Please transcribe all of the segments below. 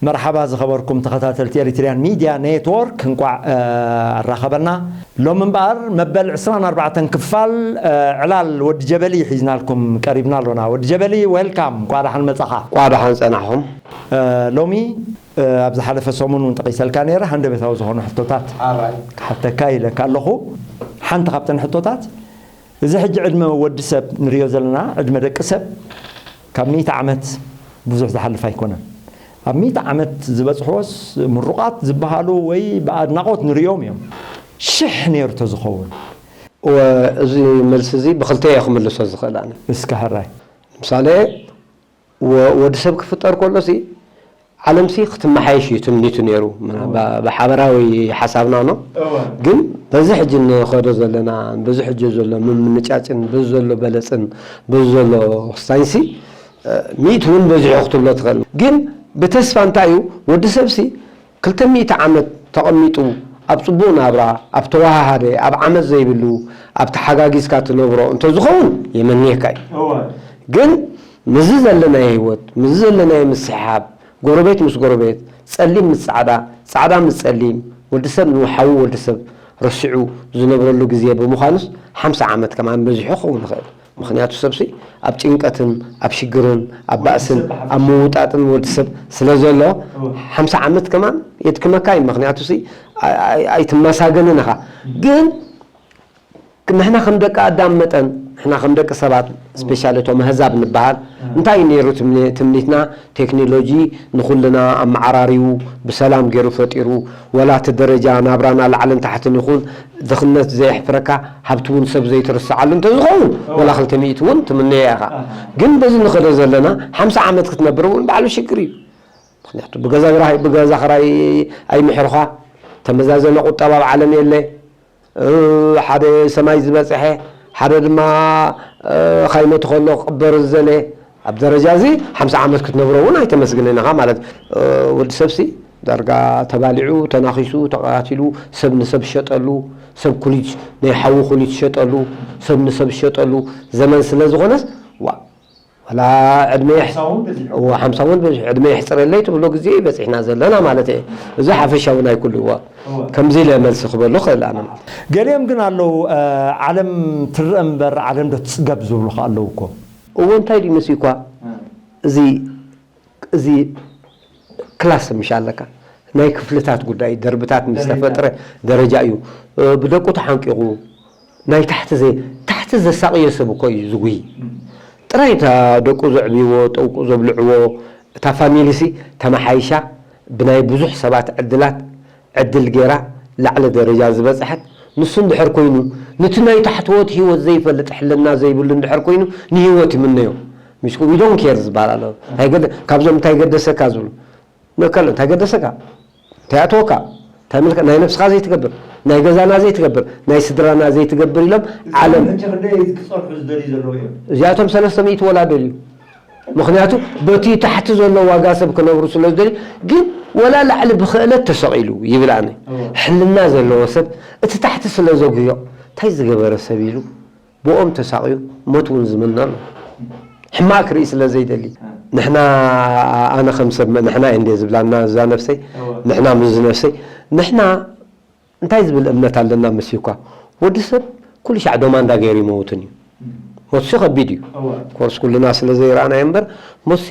መርሓባ ዝኸበርኩም ተኸታተልቲ ኤሪትሪያን ሚድያ ኔትወርክ፣ እንቋዕ፣ እ፣ ኣራኸበና። ሎሚ እምበኣር መበል ዕስራን ኣርባዕተን ክፋል፣ እ፣ ዕላል ወዲ ጀበሊ ሒዝናልኩም ቀሪብና ኣሎና። ወዲ ጀበሊ፣ ዌልካም፣ እንቋዕ ደሓን መጻኻ። እንቋዕ ደሓን ጸናሕኹም። እ፣ ሎሚ፣ እ፣ ኣብ ዝሓለፈ ሰሙን እውን ጠቒሰልካ ነይረ፣ ሃንደበታዊ ዝኾኑ ሕቶታት ኣራይ። ክሓተካ ኢለካ ኣለኹ። ሓንቲ ካብተን ሕቶታት፣ እዚ ሕጂ ዕድመ ወዲ ሰብ ንሪኦ ዘለና፣ ዕድመ ደቂ ሰብ ካብ ሚእቲ ዓመት ብዙሕ ዝሓልፍ ኣይኮነን። ኣብ ሚእቲ ዓመት ዝበጽሕዎስ ምሩቓት ዝበሃሉ ወይ ብኣድናቖት ንሪኦም እዮም። ሽሕ ነይሩ ተዝኸውን። እወ፣ እዚ መልሲ እዚ ብኽልተ እየ ክምልሶ ዝኽእል ኣነ። እስከ ሕራይ። ንምሳሌ፣ ወ-፣ ወዲ ሰብ ክፍጠር ከሎ ሲ ዓለም ሲ ክትመሓየሽ እዩ ትምኒቱ ነይሩ። እወ። ብ-፣ ብሓበራዊ ሓሳብና ኖ። እወ። ግን በዚ ሕጂ ንኸዶ ዘለና፣ በዚ ሕጂ ዘሎ ምምንጫጭን፣ በዚ ዘሎ በለጽን፣ በዚ ዘሎ ክስታይን ሲ፣ እ፣ ሚእቲ እውን በዚሑ ክትብሎ ትኽእል። ግን ብተስፋ እንታይ እዩ? ወዲ ሰብ ሲ ክልተ ሚእቲ ዓመት ተቐሚጡ ኣብ ጽቡቕ ናብራ፣ ኣብ ተወሃሃደ፣ ኣብ ዓመጽ ዘይብሉ፣ ኣብ ተሓጋጊዝካ ትነብሮ እንተዝኸውን የመንየካ እዩ። እወ። ግን ምስዚ ዘለናዮ ህይወት፣ ምስዚ ዘለናዮ ምስሕሓብ፣ ጎረቤት ምስ ጎረቤት፣ ጸሊም ምስ ጻዕዳ፣ ጻዕዳ ምስ ጸሊም፣ ወዲ ሰብ ንሓዉ ወዲ ሰብ ረሲዑ ዝነብረሉ ግዜ ብምዃኑስ፣ ሓምሳ ዓመት ከማን በዚሑ ክኸውን ይኽእል። ምኽንያቱ ሰብሲ ኣብ ጭንቀትን ኣብ ሽግርን ኣብ ባእስን ኣብ ምውጣጥን ወዲ ሰብ ስለ ዘሎ፣ እወ። ሓምሳ ዓመት ከማን የድክመካ እዩ። ምኽንያቱ ሲ፣ ኣይ-፣ ኣይ-፣ ኣይትመሳገንን ኢኻ። እም። ግን ንሕና ከም ደቂ ኣዳም መጠን፣ ንሕና ከም ደቂ ሰባት፣ እም። ስፔሻሊ እቶም ኣህዛብ ንበሃል፣ እም። እንታይ እዩ ነይሩ ትምኒ-፣ ትምኒትና? ቴክኖሎጂ ንኹልና ኣመዓራርዩ፣ ብሰላም ገይሩ ፈጢሩ፣ ወላ እቲ ደረጃ ናብራና ላዕልን ታሕትን ይኹን፣ ድኽነት ዘየሕፍረካ፣ ሃብቲ እውን ሰብ ዘይትርስዓሉ እንተዝኸውን፣ እወ። ወላ ክልተ ሚእቲ እውን ትምነዮ ኢኻ። ኣሃ። ግን በዚ ንኸዶ ዘለና፣ ሓምሳ ዓመት ክትነብር እውን ባዕሉ ሽግር እዩ። ምኽንያቱ ብገዛ ግራይ-፣ ብገዛ ኽራይ ኣይምሕርኻ፣ ተመዛዘነ ቁጠባ ኣብ ዓለም የለ። እ፣ ሓደ ሰማይ ዝበጽሐ፣ ሓደ ድማ፣ እ፣ ካይመቱ ከሎ ክቕበር ዝደለ፣ ኣብ ደረጃ እዚ ሓምሳ ዓመት ክትነብሮ እውን ኣይተመስግንን ኢኻ ማለት እዩ። እ፣ ወዲ ሰብሲ ዳርጋ ተባሊዑ፣ ተናኺሱ፣ ተቐታቲሉ፣ ሰብ ንሰብ ዝሸጠሉ፣ ሰብ ኩሊት ናይ ሓዉ ኩሊት ዝሸጠሉ፣ ሰብ ንሰብ ዝሸጠሉ ዘመን ስለ ዝኾነስ፣ ዋ፣ ዋላ ዕድመ የሕ-፣ ሓምሳ እውን በዚሑ። እወ፣ ሓምሳ እውን በዚሑ። ዕድመ የሕጽረለይ ትብሎ ግዜ በጺሕና ዘለና ማለት እየ። እዚ ሓፈሻዊ ናይ ኩሉ እዋን። እወ። ከምዚ ኢለ መልሲ ክበሉ ክእል ኣነ ማለት። ገሊኦም ግን ኣለዉ፣ እ፣ ዓለም ትረአ እምበር ዓለም ዶ ትጽገብ ዝብሉ ከ ኣለዉ እኮ። እወ፣ እንታይ ድዩ መሲልኳ? እ። እዚ፣ እዚ ክላስ ምሽ ኣለካ። ናይ ክፍልታት ጉዳይ፣ ደርብታት ምስ ደረጃ። ተፈጥረ ደረጃ እዩ። እ፣ ብደቁ ተሓንቂቑ፣ ናይ ታሕቲ ዘ-፣ ታሕቲ ዘሳቕዮ ሰብ እኮ እዩ ዝጉሂ። እም። ጥራይ እታ ደቁ ዘዕብይዎ፣ ጠውቁ ዘብልዕዎ፣ እታ ፋሚሊሲ ተመሓይሻ ብናይ ብዙሕ ሰባት ዕድላት፣ ዕድል ገይራ ላዕሊ ደረጃ ዝበጽሐት፣ ንሱ እንድሕር ኮይኑ፣ ነቲ ናይ ታሕተዎት ህይወት ዘይፈልጥ፣ ሕልና ዘይብሉ እንድሕር ኮይኑ፣ ንህይወት ይምነዮ። ሚስኩ፣ "We don't care" ዝበሃል ኣሎ። እንታይ ገደ-፣ ካብዞም እንታይ ገደሰካ ዝብሉ። ነከሎ፣ እንታይ ገደሰካ? እንታይ ኣተወካ? እንታይ ምልካ-፣ ናይ ነብስኻ ዘይትገብር፣ ናይ ገዛና ዘይትገብር፣ ናይ ስድራና ዘይትገብር ኢሎም እዚ ዓለም ሕጂ ክንደይ ክጸንሑ ዝደልዩ ዘለዉ እዮም? እዚኣቶም ሰለስተ ሚእቲ ወላ ደልዩ። ምኽንያቱ በቲ ታሕቲ ዘሎ ዋጋ ሰብ ክነብሩ ስለ ዝደልዩ፣ ግን ወላ ላዕሊ ብኽእለት ተሰቒሉ ይብል ኣነ። እወ። ሕልና ዘለዎ ሰብ እቲ ታሕቲ ስለ ዘጉዮ፣ እንታይ ዝገበረ ሰብ ኢሉ ብኦም ተሳቕዩ ሞት እውን ዝምነ ኣሎ። ሕማቕ ክርኢ ስለ ዘይደሊ። እ። ንሕና፣ ኣነ ከም ሰብ፣ ንሕና እየ እንደ ዝብላና እዛ ነፍሰይ፣ እወ። ንሕና ምስዚ ነፍሰይ፣ ንሕና እንታይ ዝብል እምነት ኣለና መሲልኳ? ወዲ ሰብ ኩሉ ሻዕ ዶማንዳ ገይሩ ይመውትን እዩ። እም። ሞትሲ ከቢድ እዩ። እወ። ኮርስ ኩልና ስለ ዘይረኣናዮ እምበር፣ ሞትሲ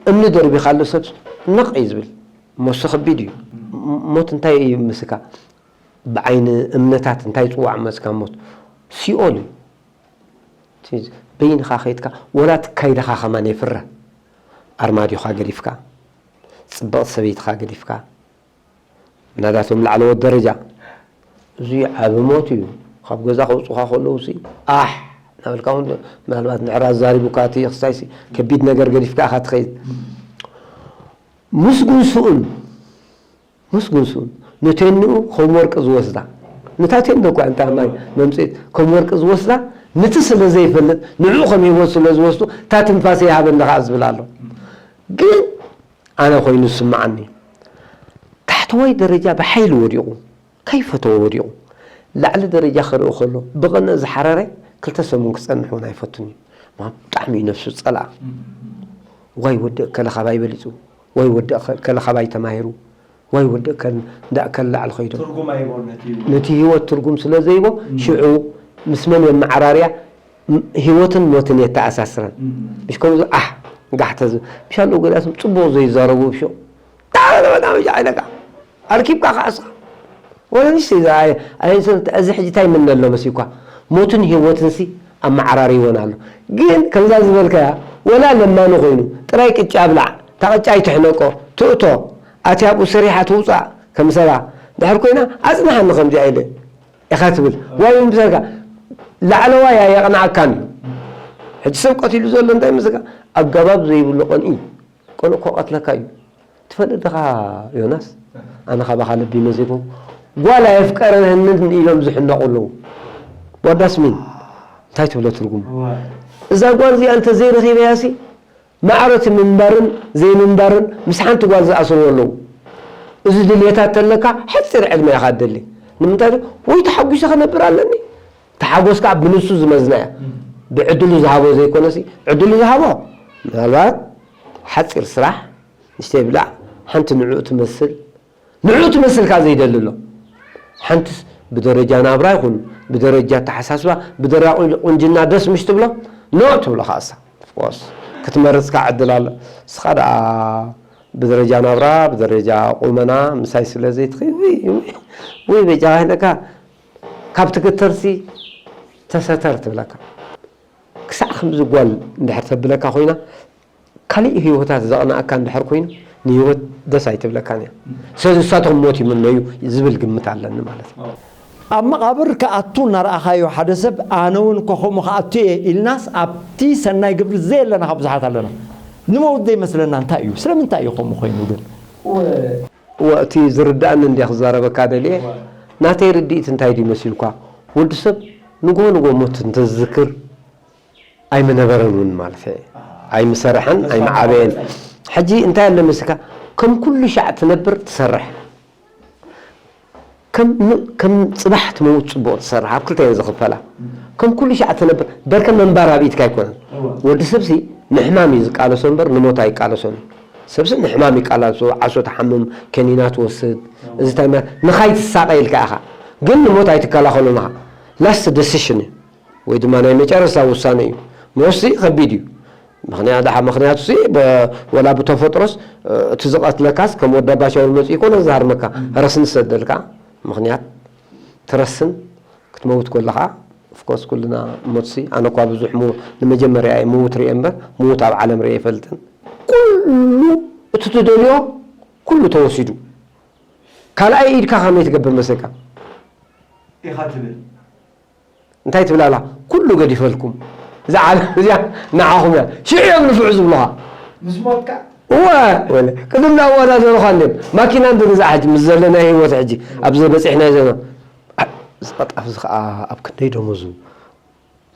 እምኒ ደርቢኻሉ ሰብ ነቕ እዩ ዝብል። ሞትሲ ከቢድ እዩ። እም። ም-፣ ሞት እንታይ እዩ ምስካ? ብዓይኒ እምነታት እንታይ ይጽዋዕ መስካ ሞት? ሲኦል እዩ። እቲ በይንኻ ኸይድካ፣ ወላ ትካይድኻ ከማን የፍርህ። ኣርማድዮኻ ገዲፍካ፣ ጽብቕቲ ሰበይትኻ ገዲፍካ ናዳቶም ላዕለዎት ደረጃ፣ እዚ ዓቢ ሞት እዩ። ካብ ገዛ ከውጽኻ ከለዉ ሲ ኣሕ እናበልካ እውን ምናልባት እንድሕር ኣዛሪቡካ እቲ ክስታይ ሲ ከቢድ ነገር ገዲፍካ ኢኻ ትኸይድ። ምስጉን ስኡን ምስጉን ስኡን ንቴንኡ ከም ወርቂ ዝወስዳ፣ ንታ ቴንዶ እኳ እንታ ማይ መምፅኢት ከም ወርቂ ዝወስዳ፣ ንቲ ስለ ዘይፈልጥ ንዕኡ ከም ህይወት ስለ ዝወስዱ እታ ትንፋሰ ይሃበኒ ከዓ ዝብል ኣሎ። ግን ኣነ ኮይኑ ዝስምዓኒ፣ ታሕተዋይ ደረጃ ብሓይሊ ወዲቑ፣ ከይፈተወ ወዲቑ፣ ላዕሊ ደረጃ ክርኢ ከሎ ብቕንእ ዝሓረረ ክልተ ሰሙን ክጸንሕ እውን ኣይፈቱን እዩ። ምኽንያቱ ብጣዕሚ እዩ ነፍሱ ዝጸልኣ። ዋይ ወዲ እከለ ካባይ በሊጹ፣ ዋይ ወዲ እከለ ካባይ ተማሂሩ፣ ዋይ ወዲ እከለ እንዳ እከለ ላዕሊ ከይዱ። ትርጉም ኣይቦን ነቲ ህይወት። ነቲ ህይወት ትርጉም ስለ ዘይቦ፣ እም። ሽዑ ምስ መን የመዓራርያ? ም-፣ ህይወትን ሞትን የተኣሳስረን። እም። እሽ ከምዚ ኣሕ ጋሕ ተዝ-፣ ምሽ ኣለዉ ገሊኣቶም ጽቡቕ ዘይዛረቡ ብሽቕ። ዳ-፣ ዳ-፣ ዳ-፣ ዳ-፣ ኢለካ። ኣርኪብካ ከዓስኻ። ወላ ንእሽተይ እዛ ኣይ-፣ ኣይንሰን-፣ እዚ ሕጂ እንታይ ምነ ኣሎ መሲልኳ? ሞትን ህይወትንሲ ኣመዓራርይወን ኣሎ። ግን ከምዛ ዝበልካያ፣ ወላ ለማኒ ኮይኑ፣ ጥራይ ቅጫ ኣብላዕ፣ እታ ቅጫ ኣይትሕነቆ፣ ትእቶ፣ ኣቲ ኣብኡ ሰሪሓ ትውጻእ፣ ከም ሰባ ድሕር ኮይና፣ ኣጽንሓኒ ከምዚኣ ኢለ ኢኻ ትብል። ዋይ ምብሰልካ፣ ላዕለዋይ ኣየቕንዓካን እዩ። ሕጂ ሰብ ቀቲሉ ዘሎ እንታይ መስልካ? ኣገባብ ዘይብሉ ቅንኢ። ቆልዑ እኮ ቀትለካ እዩ። ትፈልጥ ዲኻ ዮናስ? ኣነ ካባኻ ለቢመ ዘይኮንኩ፣ ጓል ኣየፍቀረንን ኢሎም ዝሕነቑ ኣለዉ። What does mean? እንታይ ትብሎ ትርጉሙ? እዋ። እዛ ጓል እዚኣ እንተ ዘይረኺበያሲ፣ ማዕረ እቲ ምንባርን ዘይምንባርን ምስ ሓንቲ ጓል ዝኣስርዎ ኣለዉ። እዚ ድልየታት ተለካ፣ ሓጺር ዕድመ ኢኻ ትደሊ። ንምንታይ ዶ? ወይ ተሓጒሰ ክነብር ኣለኒ። ተሓጎስ ከዓ ብንሱ ዝመዝና እያ። እም። ብዕድሉ ዝሃቦ ዘይኮነሲ፣ ዕድሉ ዝሃቦ ምናልባት ሓጺር ስራሕ፣ ንእሽተይ ብላዕ፣ ሓንቲ ንዕኡ ትመስል፣ ንዕኡ ትመስል ከዓ ዘይደሊ ኣሎ። ሓንትስ ብደረጃ ናብራ ይኹን፣ ብደረጃ ኣተሓሳስባ፣ ብደረጃ ቁንጅና ደስ ምሽ ትብሎ፣ ኖ ትብሎ ከኣሳ። Of course፣ ክትመርጽ ከዓ ዕድል ኣሎ። ንስኻ ደኣ ብደረጃ ናብራ፣ ብደረጃ ቁመና ምሳይ ስለ ዘይትኸይድ፣ ውይ፣ ውይ፣ ውይ፣ በጃኻ ኢለካ፣ ካብ ትግተርሲ ተሰተር ትብለካ። ክሳዕ ከምዚ ጓል እንድሕር ተብለካ ኮይና፣ ካሊእ ህይወታት ዘቕንኣካ እንድሕር ኮይኑ፣ ንህይወት ደስ ኣይትብለካን እያ። ስለዚ ንሳቶም ሞት ይምነዩ ዝብል ግምት ኣለኒ ማለት እዩ። ኣብ መቓብር ክኣቱ እናረኣኻዮ ሓደ ሰብ፣ ኣነ እውን እኮ ከምኡ ክኣቱ እየ ኢልናስ፣ ኣብቲ ሰናይ ግብሪ ዘየለና ካብ ብዙሓት ኣለና። ንመውት ዘይመስለና እንታይ እዩ? ስለምንታይ እዩ ከምኡ ኮይኑ ግን? እወ፣ እቲ ዝርድኣኒ እንድየ ክዛረበካ ደልየ። እወ። ናተይ ርድኢት እንታይ ድዩ መሲልኳ? ወዲ ሰብ ንግሆ ንግሆ ሞት እንተዝዝክር ኣይምነበረን እውን ማለት እየ። ኣይምሰረሐን፣ ተስፋ ኣይምዓበየን። ምቆረጸ። ሕጂ እንታይ ኣለ መስልካ? ከም ኩሉ ሻዕ ትነብር ትሰርሕ። ከም ን-፣ ከም ጽባሕ ትመውት ጽቡቕ ትሰርሕ። ኣብ ክልተ እየን ዝኽፈላ። ከም ኩሉ ሻዕ ትነብር፣ በርከ ምንባር ኣብ ኢድካ ኣይኮነን። እወ። ወዲ ሰብሲ ንሕማም እዩ ዝቃለሶ እምበር ንሞት ኣይቃለሶን እዩ። ሰብሲ ንሕማም ይቃላሶ፣ ዓሶ ትሓምም፣ ከኒና ትወስድ። እወ። እዚ እንታይ ማለት? ንኻይትሳቐ ኢልካ ኢኻ። ግን ንሞት ኣይትከላኸሉን ኢኻ። ላስት ደሲሽን እዩ። ወይ ድማ ናይ መጨረስታ ውሳነ እዩ። ሞትሲ ከቢድ እዩ። ምኽንያት-፣ ደሓ-፣ ምኽንያቱሲ በ-፣ ወላ ብተፈጥሮስ፣ እ፣ እቲ ዝቐትለካስ ከም ወዲ ኣባ ሻውል መጺኡ ይኮነ ዝሃርመካ፣ ረስኒ ዝሰደልካ ምኽንያት ትረስን ክትመውት ከለኻ፣ ኦፍኮርስ ኩልና ሞትሲ፣ ኣነ እኳ ብዙሕ ምው-፣ ንመጀመርያ እየ ምውት ርእየ እምበር፣ ምውት ኣብ ዓለም ርእየ ኣይፈልጥን። ኩሉ እቲ ትደልዮ ኩሉ ተወሲዱ። ካልኣይ ኢድካ ከመይ ትገብር መሰልካ? ኢኻ ትብል። እንታይ ትብል ኣላ? ኩሉ ገዲፈልኩም። እዛ ዓለም እዚኣ ንዓኹም እያ። ሽዑ እዮም ንፍዑ ዝብሉኻ። ምስ ሞትካ? እወ፣ ወለ፣ ቅድም እናወዳደሩኻ እንድዮም። ማኪና እንዶ ግዛእ ሕጂ፣ ምስ ዘለና ህይወት ሕጂ፣ ኣብዚ በጺሕናዮ ዘለና። አ፣ እዚ ቀጣፍ እዚ ኸኣ ኣብ ክንደይ ደሞዙ?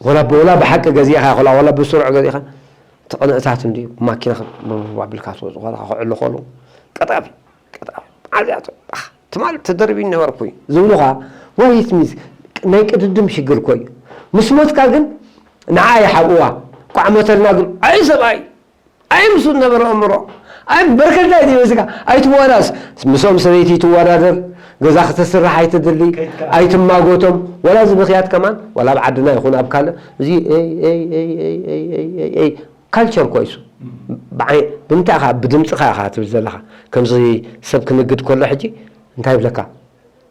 ወላ ብ-፣ ወላ ብሓቂ ገዚእኻ ኢኻ፣ ወላ ብስሩዕ ገዚእኻ፣ እቲ ቅንእታት እንድዩ፣ ብማኪና ኸ-፣ ብ-፣ ብ-፣ ኣቢልካ ትወጽእ ከለኻ፣ ክዕሉ ከሎ፣ ቀጣፊ፣ ቀጣፊ፣ ዓዚያቶ፣ ኣህ፣ ትማል ተደርቢ ነበርኩ እዩ ዝብሉኻ፣ ወይ ትሚዝ፣ ናይ ቅድድም ሽግር እኮ እዩ። ምስ ሞትካ ግን፣ ንዓ ይሓብእዋ፣ ቋዕ ሞተልና ግን፣ ኣይ ሰብኣይ፣ ኣይ ምስኡ ዝነበረ ኣእምሮ፣ ኣይ በርከት ናይ ድዩ ወሲካ፣ ኣይትወዳስ፣ ምስኦም ሰበይቲ ትወዳደር፣ ገዛ ከተስርሕ ኣይትድሊ፣ ከይትካ። ኣይትማጎቶም፣ ወላ እዚ ምኽያት ከማን፣ ወላ ኣብ ዓድና ይኹን ኣብ ካልእ፣ እዚ ኤይ፣ ኤይ፣ ኤይ፣ ካልቸር እኮ እዩ እሱ። እም። ብዓይ-፣ ብምንታይ ኢኻ፣ ብድምፅኻ ኢኻ ትብል ዘለኻ። ከምዚ ሰብ ክንግድ ከሎ ሕጂ እንታይ ይብለካ?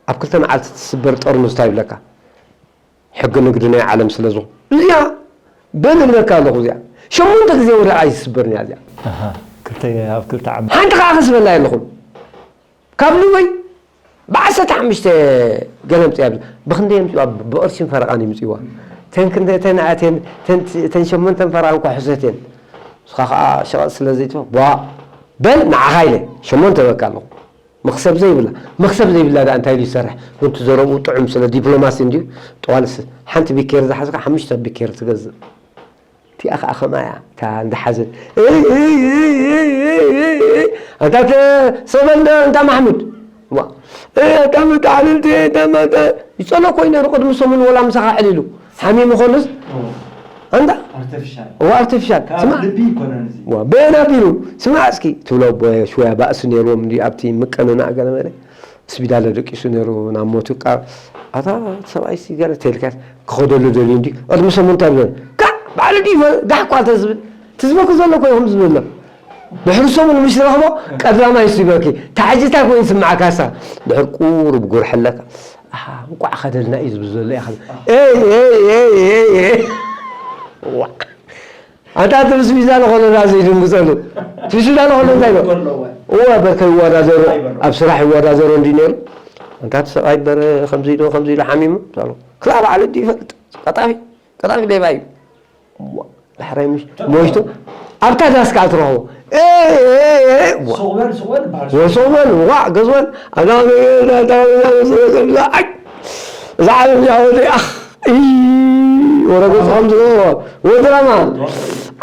ኣብ ክልተ መዓልቲ ትስበር ጠርሙዝ እንታይ ይብለካ? ሕጊ ንግዲ ናይ ዓለም ስለ ዝኾነ። እዚኣ በል እብለካ ኣለኹ፣ እዚኣ ሸሞንተ ግዜ ወዲቓ ኣይትስበርን እያ እዚኣ። ኣሃ። ክልተ ኣብ ክልተ ዓመት ሓንቲ ከዓ ክስበላ የለኹም። ካብ ሉበይ ብዓሰርተ ሓሙሽተ ገለ ምፅያ ብዝ-፣ ብኽንደይ የምፅዋ? ብቕርሽን ፈረቓን ይምፅዋ። ተን ክንደ-፣ ተን፣ ተን፣ ተን፣ ተን ሸሞንተን ፈረቓ እንኳ ሕሰት እየን። ንስኻ ከዓ ሸቐጥ ስለ ዘይትፈ-፣ ቧ፣ በል ንዓኻ ኢለ ሸሞንተ በቃ ኣለኹ። መኽሰብ ዘይብላ፣ መኽሰብ ዘይብላ ደኣ እንታይ ኢሉ ይሰርሕ? ግን እቲ ዘረብኡ ጥዑም ስለ ዲፕሎማሲ እንድዩ። ጠዋልስ ሓንቲ ቢኬር ዝሓዝካ ሓሙሽተ ቢኬር ትገዝእ። እቲኣ ኸዓ ኸማያ፣ እታ እንዳሓዘን፣ "እይ፣ እይ፣ እይ፣ እይ፣ እይ፣ እይ፣ እይ፣ ኣታ ተ-፣ ሰበል ዶ እንታ ማሕሙድ?" ዋ፣ "እይ፣ ኣታ መታዕልልቲ፣ ኣታ መታ-" ይጸሎ ኮይኑ ነይሩ ቅድሚ ሰሙን ወላ ምሳኻ ዕሊሉ። ሓሚሙ ኾንስ? ኦ። ኣንታ? ኣርቲፊሻል። ኦ፣ ኣርቲፊሻል። ካብ ስማ-፣ ልቢ ይኮነን እዚ። ዋ፣ በየን ኣቢሉ? ስማ እስኪ፣ ትብሎ ቦ-፣ ሽወያ ባእሲ ነይርዎም እንዲ ኣብቲ ምቀንናእ ገለ መለ። ስቢዳለ ደቂሱ ነይሩ ናብ ሞቱ። ቃ-፣ ኣታ ሰብኣይ ሲ ገለ ተልካስ ክኸደሉ ደልዩ እንዲ ቅድሚ ሰሙን እንታይ ብለን? ካ-፣ ባዕሉ ድዩ ይፈ-፣ ጋሕ እኳ ተዝብል፣ ትዝበኩ ዘሎ እኮ ኢኹም ዝብል ኣሎ። ድሕሪ ሰሙን ምስ ረኽቦ ቀዳማይ ሲ በኪ። ታሕጂ እንታይ ኮይኑ ይስምዓካሳ? ድሕሪ ቁሩብ ጉርሐለካ። ኣሃ፣ እንቋዕ ኸደልና እዩ ዝብል ዘሎ ኢኻ። ኤይ፣ ኤይ፣ ኤይ፣ ኤይ፣ ኤይ። ዋ። ኣታ እቲ ምስ ሚዛን ኾለና ዘይድንግጸሉ። እቲ ሱዳን ኾሎ እንታይ በል? እወ፣ በርከ ይወዳደሩ፣ ኣብ ስራሕ ይወዳደሩ እንዲ ነይሩ። ኣንታ እቲ ሰብኣይ በረ ከምዚ ኢሉ፣ ከምዚ ኢሉ ሓሚሙ፣ ሳሎ። ክላ ባዕሉ እንዲ ይፈልጥ። ቀጣፊ፣ ቀጣፊ ሌባ እዩ። ዋ፣ ዳሕራይ ምሽ-፣ ሞይቱ፣ ኣብታ ዳስ ከዓ ትረኽቦ። ኤ፣ ኤ፣ ኤ፣ ዋ። ሱቕ በል፣ ሱቕ በል፣ በሃል ሱቕ በል። ወሱቕ በል፣ ዋ፣ ገዝ በል። ኣታ፣ ኣታ፣ ኣታ፣ ኣታ፣ ኣይ፣ እዛ ዓለም እዚኣ ወደ፣ ኣኽ፣ እይ፣ ወረ ገዝ ከም ዝገበሮ። ወድራማ።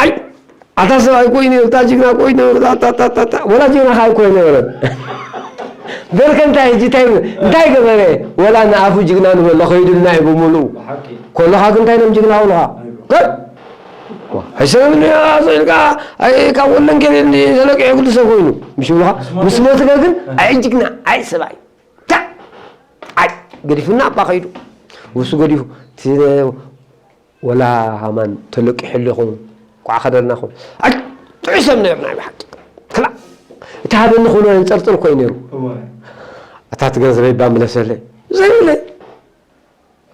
ኣይ፣ ኣታ ሰብኣይ ኮይኑ፣ እታ ጅግና ኮይኑ፣ እታ፣ እታ፣ እታ፣ እታ፣ እታ፣ ወላ ጅግና ኸኣ ኣይኮነ ወረ። በርከ እንታይ፣ ሕጂ እንታይ፣ እንታይ ገበረ? ወላ ንኣፉ ጅግና ንበሎ፣ ኸይዱልና እዩ ብምሉኡ። ብሓቂ። ከለኻ ግን እንታይ ኢሎም ጅግና በሉኻ? ኣይብሉ። ከ-፣ ኣይሰብን እያ፣ ስኢልካ፣ ኣይ፣ ካብ ወለን ከይደ እንዲ ተለቂሑ ክልተ ሰብ ኮይኑ። ምሽ ብሉኻ? ምስ ሞትከ ግን፣ ኣይ ጅግና፣ ኣይ ሰብኣይ። ታ-፣ ኣይ፣ ገዲፉና እባ ኸይዱ። ውሱ ገዲፉ። እቲ ወላ ሃማን ተለቂሑ ኣለኹም፣ ኳዕ ኸደልናኹም። ኣይ፣ ጥዑይ ሰብ ነይሩ ናይ ብሓቂ። ክላ፣ እቲ ሃበኒ ክብሎ የንጸርጽር እኮ እዩ ነይሩ። እወ። እታ እቲ ገንዘበይ እባ ምለሰለይ። ዘይብለይ።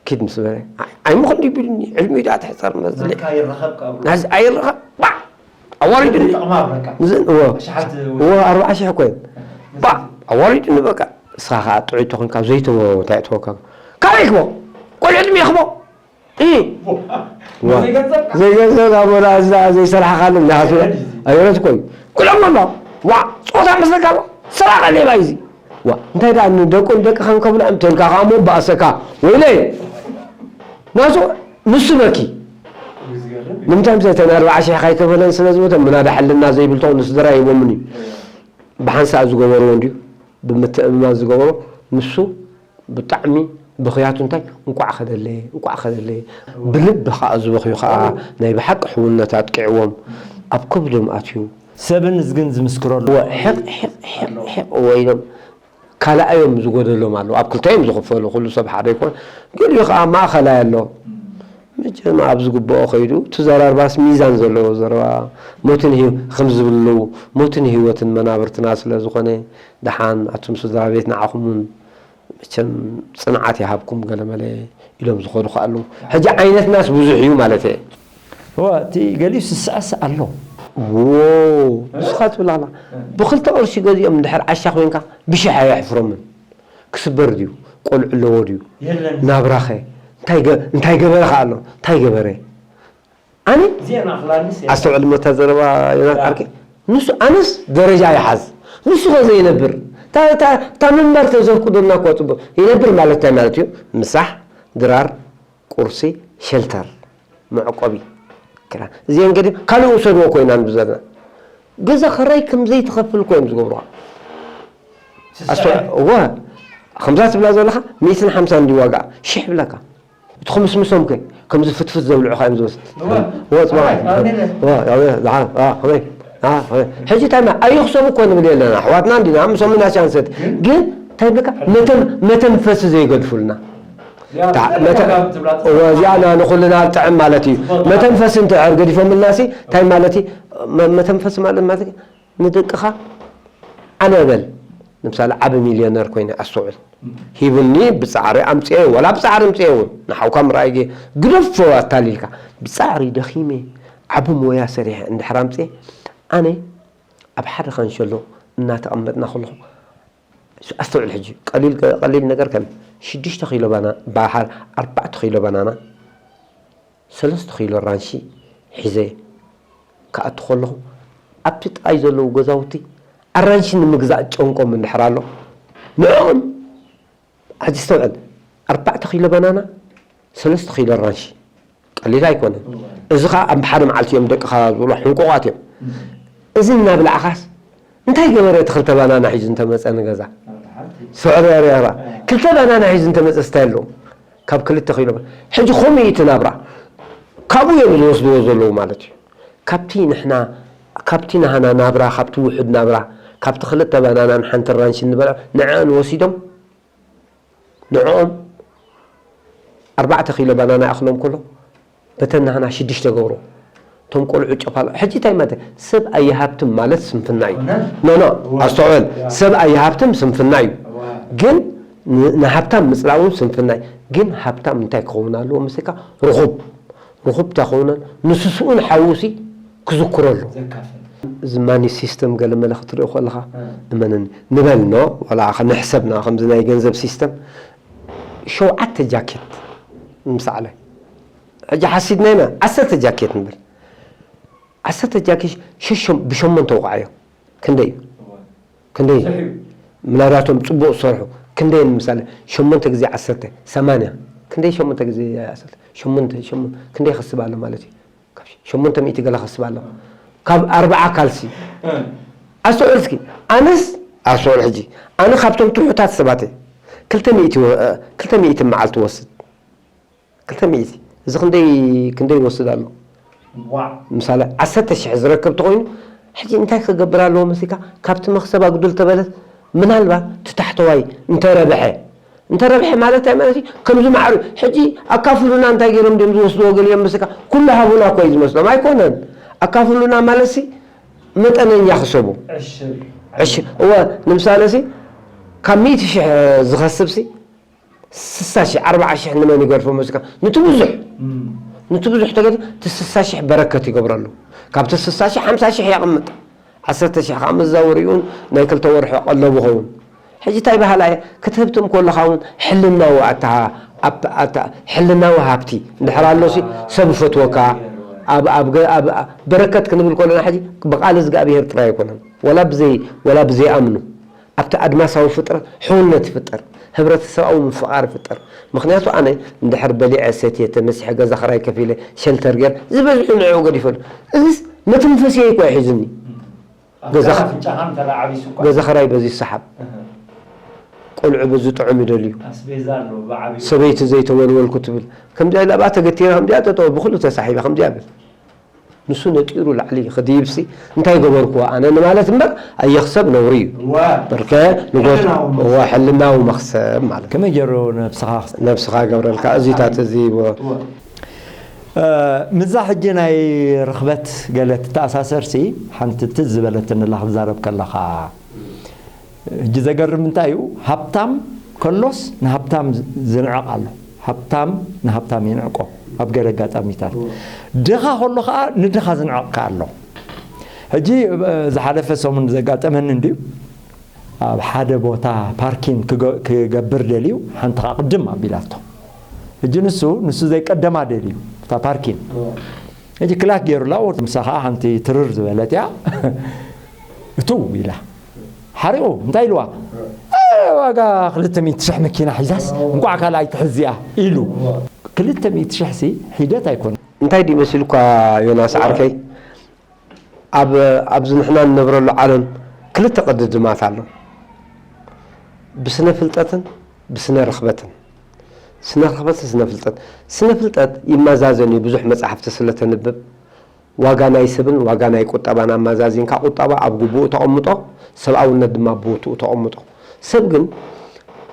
ኪድ ምስ በለ፣ ኣይ፣ ኣይምኹን ድዩ ቢሉኒ፣ ዕድሚኡ ደኣ ትሕጸር መዝለ። ናትካ ይረኸብ ካብ ናዚ ኣይረኸብ፣ ባዕ! ኣዋሪዱኒ። ጥቕማ ብለካ። ንዝን-፣ እወ። ኣሽሓት እወ፣ ኣርባዓ ሽሕ እኮ እዩ። ባዕ! ኣዋሪዱኒ በቃ። እስኻ ኸኣ ጥዑይ ተኾንካ ዘይትህቦ እንታይ እትወካ? ካበይ ክቦ? ቆልዑ ዕድሜ ክቦ? እ። ዋ። ዘይገንዘብካ? ዘይገንዘብካ፣ ወላ እዛ ዘይሰራሕካሉ እንዳሃሱ። ኣየረት እኮ እዩ። ኣየረት እኮ እዩ። ኩሎም ኣሎ። ዋ፣ ጾታ መስለካ ኣሎ። ሰራቂ ሌባ እዩ እዚ። ዋ፣ እንታይ ደኣ ንደቁ ንደቅኻ እንከብልዖም ተልካ ከኣ እሞ ባእሰካ። ወይለይ። ናሱ ንሱ በኪ። ዝገርም እዩ። ንምንታይ ምሰ ተን ኣርባዓ ሽሕ ካይከፈለን ስለ ዝሞተ ምናዳ ሕልና ዘይብልቶ ንስድራ ሂቦምኒ። ብሓንሳእ ዝገበርዎ እንድዩ። ብምትእምማን ዝገበሮ ንሱ ብጣዕሚ ብኽያቱ እንታይ፣ እንቋዕ ኸደለየ፣ እንቋዕ ኸደለየ። ብልቢ ኸኣ ዝበኽዩ ኸኣ ናይ ብሓቂ ሕውነት ኣጥቂዕዎም ኣብ ከብዶም ኣትዩ። ሰብን እዝግን ዝምስክረሉ። ወ-፣ ሕቕ፣ ሕቕ፣ ሕቕ፣ ሕቕ ወይሎም ካልኣዮም ዝጎደሎም ኣለዉ። ኣብ ክልተ እዮም ዝኽፈሉ፣ ኩሉ ሰብ ሓደ ኣይኮን። ገሊኡ ኸኣ ማእኸላይ ኣሎ። መቸም ኣብ ዝግብኦ ኸይዱ፣ እቲ ዘረርባስ ሚዛን ዘለዎ ዘረባ፣ ሞትን ህይወ-፣ ከም ዝብሉ፣ ሞትን ህይወትን መናብርትና ስለ ዝኾነ፣ ደሓን ኣቱም ስድራ ቤት ንዓኹም እውን መቸም ጽንዓት ይሃብኩም ገለመለ ኢሎም ዝኸዱ ከኣ ኣለዉ። ሕጂ ዓይነትናስ ብዙሕ እዩ ማለት እየ። እወ፣ እቲ ገሊኡ ዝስዕስዕ ኣሎ። ዎ፣ ንስኻ ትብል ኣላ። ብኽልተ ቅርሺ ገዚኦም እንድሕር ዓሻ ኮይንካ ብሽሕ ኣየሕፍሮምን። ክስበር ድዩ? ቆልዑ ኣለዎ ድዩ? የለን። ናብራኸ? እንታይ ገ-፣ እንታይ ገበረ ከኣ ኣሎ? እንታይ ገበረ? ኣነ እዚአን ኣኽላልስ እየን። ኣስተውዕል እሞ እታ ዘረባ ዮናስ ያ። ዓርኪ። ንሱ ኣነስ ደረጃ ይሓዝ። ንሱ ኸ ዘይነብር? እታ፣ እታ፣ እታ ምንባር ተዘፍቅዶና እኮ ጽቡቕ። ይነብር ማለት እንታይ ማለት እዩ? ምሳሕ፣ ድራር፣ ቁርሲ፣ ሸልተር፣ መዕቆቢ፣ ክዳን። እዚአን ገዲም ካልእ ውሰድዎ እኮ ኢና ንብል ዘለና። ገዛ ኽራይ ከም ዘይትኸፍል እኮ እዮም ዝገብሩኻ። ስስዐ። ኣስተ-፣ እወ፣ ከምዛ ትብላ ዘለኻ ሚእትን ሓምሳን እንዲ ዋጋ፣ ሽሕ ይብለካ። እቲ ክምስምሶም ከ፣ ከምዚ ፍትፍት ዘብልዑኻ እዮም ዝመስል። እወ። እወ፣ ጽባሕ። ኣይ፣ ኣሜን። እወ፣ ኣሜን። ዝሓ-፣ ኣ፣ ከመይ? ኣ፣ ከመይ? ሕጂ እንታይ ማ-፣ ኣይኽሰቡ እኮ ንብል የለና። ኣሕዋትና እንዲና፣ ምሶም ኢና ቻንሰት። ግን? ግን እንታይ ይብለካ? መተን-፣ መተንፈሲ ዘይገድፉልና። እዚኣ ታ-፣ መተ-፣ ትብላ እወ፣ እዚኣ ና-፣ ንኹልና ጥዕም ማለት እዩ። ጽቡቕ። መተንፈሲ እንተ ገዲፎምልና ሲ፣ እንታይ ማለት እዩ? መ-፣ መተንፈሲ ማለት፣ ማለት ንደቅኻ ኣነ በል፣ ንምሳሌ፣ ዓቢ ሚልዮነር ኮይነ ኣስተውዕል። ሂቡኒ፣ ብጻዕሪ ኣምጽኤ፣ ወላ ብጻዕሪ ኣምጽኤ እውን፣ ንሓውካ ምርኣይ ገ-፣ ግደፎ ኣታሊልካ። ብጻዕሪ ደኺመ፣ ዓቢ ሞያ ሰሪሐ እንድሕር ኣምጽኤ፣ ኣነ ኣብ ሓደ ካንሸሎ እናተቐመጥና ከለኹ፣ ኣስተውዕል ሕጂ፣ ቀሊል፣ ቀሊል ነገር ከም ሽዱሽተ ኪሎ ባና-፣ ባሓር፣ ኣርባዕተ ኪሎ ባናና፣ ሰለስተ ኪሎ ኣራንሺ ሒዘ ክኣቱ ከለኹ፣ ኣብቲ ጥቓይ ዘለዉ ገዛውቲ ኣራንሺ ንምግዛእ ጨንቆም እንድሕር ኣሎ፣ ንዕኦም፣ ሕጂ ኣስተውዕል፣ ኣርባዕተ ኪሎ ባናና፣ ሰለስተ ኪሎ ኣራንሺ፣ ቀሊል ኣይኮነን። እዚ ኸኣ ኣብ ሓደ መዓልቲ እዮም ደቅኻ ዝብልዋ፣ ሕንቁቓት እዮም። እዚ እናብላዕኻስ፣ እንታይ ገበረ እቲ ክልተ ባናና ሒዙ እንተመጸ ንገዛ? ስዕረርያራ። ክልተ ባናና ሒዙ እንተመጸስ እንታይ ኣለዎ? ካብ ክልተ ኪሎ። ሕጂ ከምኡ እዩ እቲ ናብራ። ካብኡ እዮም ዝወስድዎ ዘለዉ ማለት እዩ። ካብቲ ንሕና፣ ካብቲ ናህና ናብራ፣ ካብቲ ውሑድ ናብራ፣ ካብቲ ክልተ ባናናን ሓንቲ ኣራንሽን ንበልዖ፣ ንዕአን ወሲዶም፣ ንዕኦም ኣርባዕተ ኪሎ ባናና ይኣኽሎም ከሎ፣ በተን ናህና ሽዱሽተ ገብሮ። እቶም ቆልዑ ጨፋል። ሕጂ እንታይ ማለት? ሰብ ኣይሃብትም ማለት ስንፍና እዩ። እውነት? ኖ፣ ኖ፣ እዋ። ኣስተውዕል። እዋ። ሰብ ኣይሃብትም ስንፍና እዩ። እዋ። ግን ን-፣ ንሃብታም ምጽላእ እውን ስንፍና እዩ። ግን ሃብታም እንታይ ክኸውን ኣለዎ መሲልካ? ርኹብ። ርኹብ እንታይ ክኸውን ኣለዎ? ንስስኡን ሓዉሲ ክዝክሮ ኣለዎ። ዘካፍል። እዚ ማኒ ሲስተም ገለ መለ ክትሪኦ ከለኻ፣ እ። እመነኒ፣ ንበል ኖ፣ ዋላ ኸ ንሕሰብ ና፣ ከምዚ ናይ ገንዘብ ሲስተም፣ ሸውዓተ ጃኬት ንምሳዕለ። ሕጂ ሓሲድና ኢና፣ ዓሰርተ ጃኬት ንበል። ዓሰርተ ጃኬት ሸሸም-፣ ብሸሞንተ ውቃዓዮ። ክንደይ እዩ? እዋ። ክንደይ? ብዙሕ እዩ። ምናልባቶም ጽቡቕ ዝሰርሑ። ክንደይ ንምሳሌ? ሸሞንተ ግዜ ዓሰርተ፣ ሰማንያ። ክንደይ ሸሞንተ ግዜ ዓሰርተ? ሸሞንተ፣ ሸሞንተ። ክንደይ ይኸስብ ኣሎ ማለት እዩ? ካብ ሸሞንተ ሚእቲ ገለ ይኸስብ ኣሎ። ካብ ኣርብዓ ካልሲ። እ። ኣስተውዕል እስኪ። ኣነስ፣ ኣስተውዕል ሕጂ። ኣነ ካብቶም ትሑታት ሰባት እየ። ክልተ ሚእቲ ወ-፣ እ፣ ክልተ ሚእቲ መዓልቲ ወስድ። ክልተ ሚእቲ። እዚ ክንደይ፣ ክንደይ ይወስድ ኣሎ? ዋዕ። ምሳሌ፣ ዓሰርተ ሽሕ ዝረክብ ተኾይኑ፣ ሕጂ እንታይ ክገብር ኣለዎ መሲልካ? ካብቲ መኽሰብ ኣጉድል ተበለት፣ ምናልባት እቲ ታሕተዋይ እንተረብሐ፣ እንተረብሐ ማለት እንታይ ማለት እዩ? ከምዚ ማዕሩ፣ ሕጂ ኣካፍሉና እንታይ ገይሮም ድዮም ዝወስድዎ ገሊኦም መሲልካ? ኩሉ ሃቡና እኮ እዩ ዝመስሎም። ኣይኮነን። ኣካፍሉና ማለትሲ፣ መጠነኛ ክሰቡ። ዕሽር። ዕሽ-፣ እወ፣ ንምሳሌ ሲ፣ ካብ ሚእቲ ሽሕ ዝኸስብ ሲ፣ ስሳ ሽሕ፣ ኣርብዓ ሽሕ ንመን ይገድፎ መስልካ? ንቲ ብዙሕ። እም። ንቲ ብዙሕ ተገዲ፣ እቲ ስሳ ሽሕ በረከት ይገብረሉ። ካብቲ ስሳ ሽሕ፣ ሓምሳ ሽሕ የቕምጥ። ዓሰርተ ሽሕ ከዓ መዛወሪኡን ናይ ክልተ ወርሒ ቀለቡ ኸውን። ሕጂ እንታይ በሃላ እየ? ክትህብትም ከለኻ እውን ሕልናዊ ኣታ-፣ ኣፕ-፣ ኣታ-፣ ሕልናዊ ሃብቲ እንድሕር ኣሎ ሲ፣ ሰብ ይፈትወካ። ኣብ፣ ኣብ ገ-፣ ኣብ፣ ኣብ በረከት ክንብል ከለና ሕጂ ብቃል እግዚኣብሔር ጥራይ ኣይኮነን። ወላ ብዘይ፣ ወላ ብዘይኣምኑ። ኣብቲ ኣድማሳዊ ፍጥረት ሕውነት ይፍጠር፣ ህብረተሰባዊ ምፍቓር ይፍጠር። ምኽንያቱ ኣነ እንድሕር በሊዐ ሰትየ ተመሲሐ ገዛ ኽራይ ከፊለ ሸልተር ገይረ ዝበዝሑ ንዕኡ ገዲፈሉ። እዚስ መተንፈሲየይ እኮ እዩ ሒዙኒ። ኣብ ገዛ ገዛ ኣፍንጫኻ እንተ ደኣ ዓቢሱ እኳ። ገዛ ኽራይ በዚ ይሰሓብ። እህ። ቆልዑ በዚ ጥዑም ይደልዩ። ኣስቤዛ ኣሎ ብዓቢኡ። ሰበይቲ ዘይተወልወልኩ ትብል። ከምዚኣ ኢላ ብኣ ተገቲራ ከምዚኣ ጠጠው ብኹሉ ተሳሒባ ከምዚኣ ብል። ንሱ ነጢሩ ላዕሊ ክድይብሲ እንታይ ገበርኩዎ ኣነ ንማለት እምበር ኣየኽሰብ ነውሪ እዩ። እወ። በርከ ንጎት ሕልናዊ መኽሰብ። እወ፣ ሕልናዊ መኽሰብ ማለት። ከመይ ገይሩ ነብስኻ ነብስኻ ገብረልካ እዚታት እዚ ይብሎ። እወ። እ፣ ምዛ ሕጂ ናይ ርኽበት ገለ ትተኣሳሰርሲ ሓንቲ ትዝ ዝበለትኒ ኣላ ክዛረብ ከለኻ። ሕጂ ዘገርም እንታይ እዩ? ሃብታም ከሎስ ንሃብታም ዝ-፣ ዝንዕቕ ኣሎ። ሃብታም ንሃብታም ይንዕቆ ኣብ ገለ ኣጋጣሚታት። እወ። ድኻ ከሎ ኸኣ ንድኻ ዝንዕቕ ከኣ ኣሎ። ሕጂ፣ እ፣ ዝሓለፈ ሰሙን ዘጋጠመኒ እንድዩ። ኣብ ሓደ ቦታ ፓርኪን ክገ-፣ ክገብር ደልዩ፣ ሓንቲ ኸኣ ቅድም ኣቢላቶ። ሕጂ ንሱ፣ ንሱ ዘይቀደማ ደልዩ፣ እታ ፓርኪን። እወ። ሕጂ ክላክ ገይሩላ፣ ወ-፣ ምሳ ኸኣ ሓንቲ ትርር ዝበለት እያ። እትው ኢላ። ሓሪቑ፣ እንታይ ኢልዋ? "እ፣ ዋጋ ክልተ ሚእቲ ሽሕ መኪና ሒዛስ፣ እንቋዕ ካልኣይ ትሕዝ እያ" ኢሉ። ክልተ ሚእቲ ሽሕ ሲ ሒደት ኣይኮነን። እንታይ ድዩ መሲሉካ ዮናስ ዓርከይ? ኣብ፣ ኣብዚ ንሕና እንነብረሉ ዓለም ክልተ ቅድድማት ኣሎ። ብስነ ፍልጠትን ብስነ ርኽበትን። ስነ ርኽበትን ስነ ፍልጠት። ስነ ፍልጠት ይመዛዘን እዩ፣ ብዙሕ መጻሕፍቲ ስለ ተንብብ። ዋጋ ናይ ሰብን ዋጋ ናይ ቁጠባን ኣመዛዚንካ፣ ቁጠባ ኣብ ግቡኡ ተቐምጦ፣ ሰብኣውነት ድማ ኣብ ቦትኡ ተቐምጦ። ሰብ ግን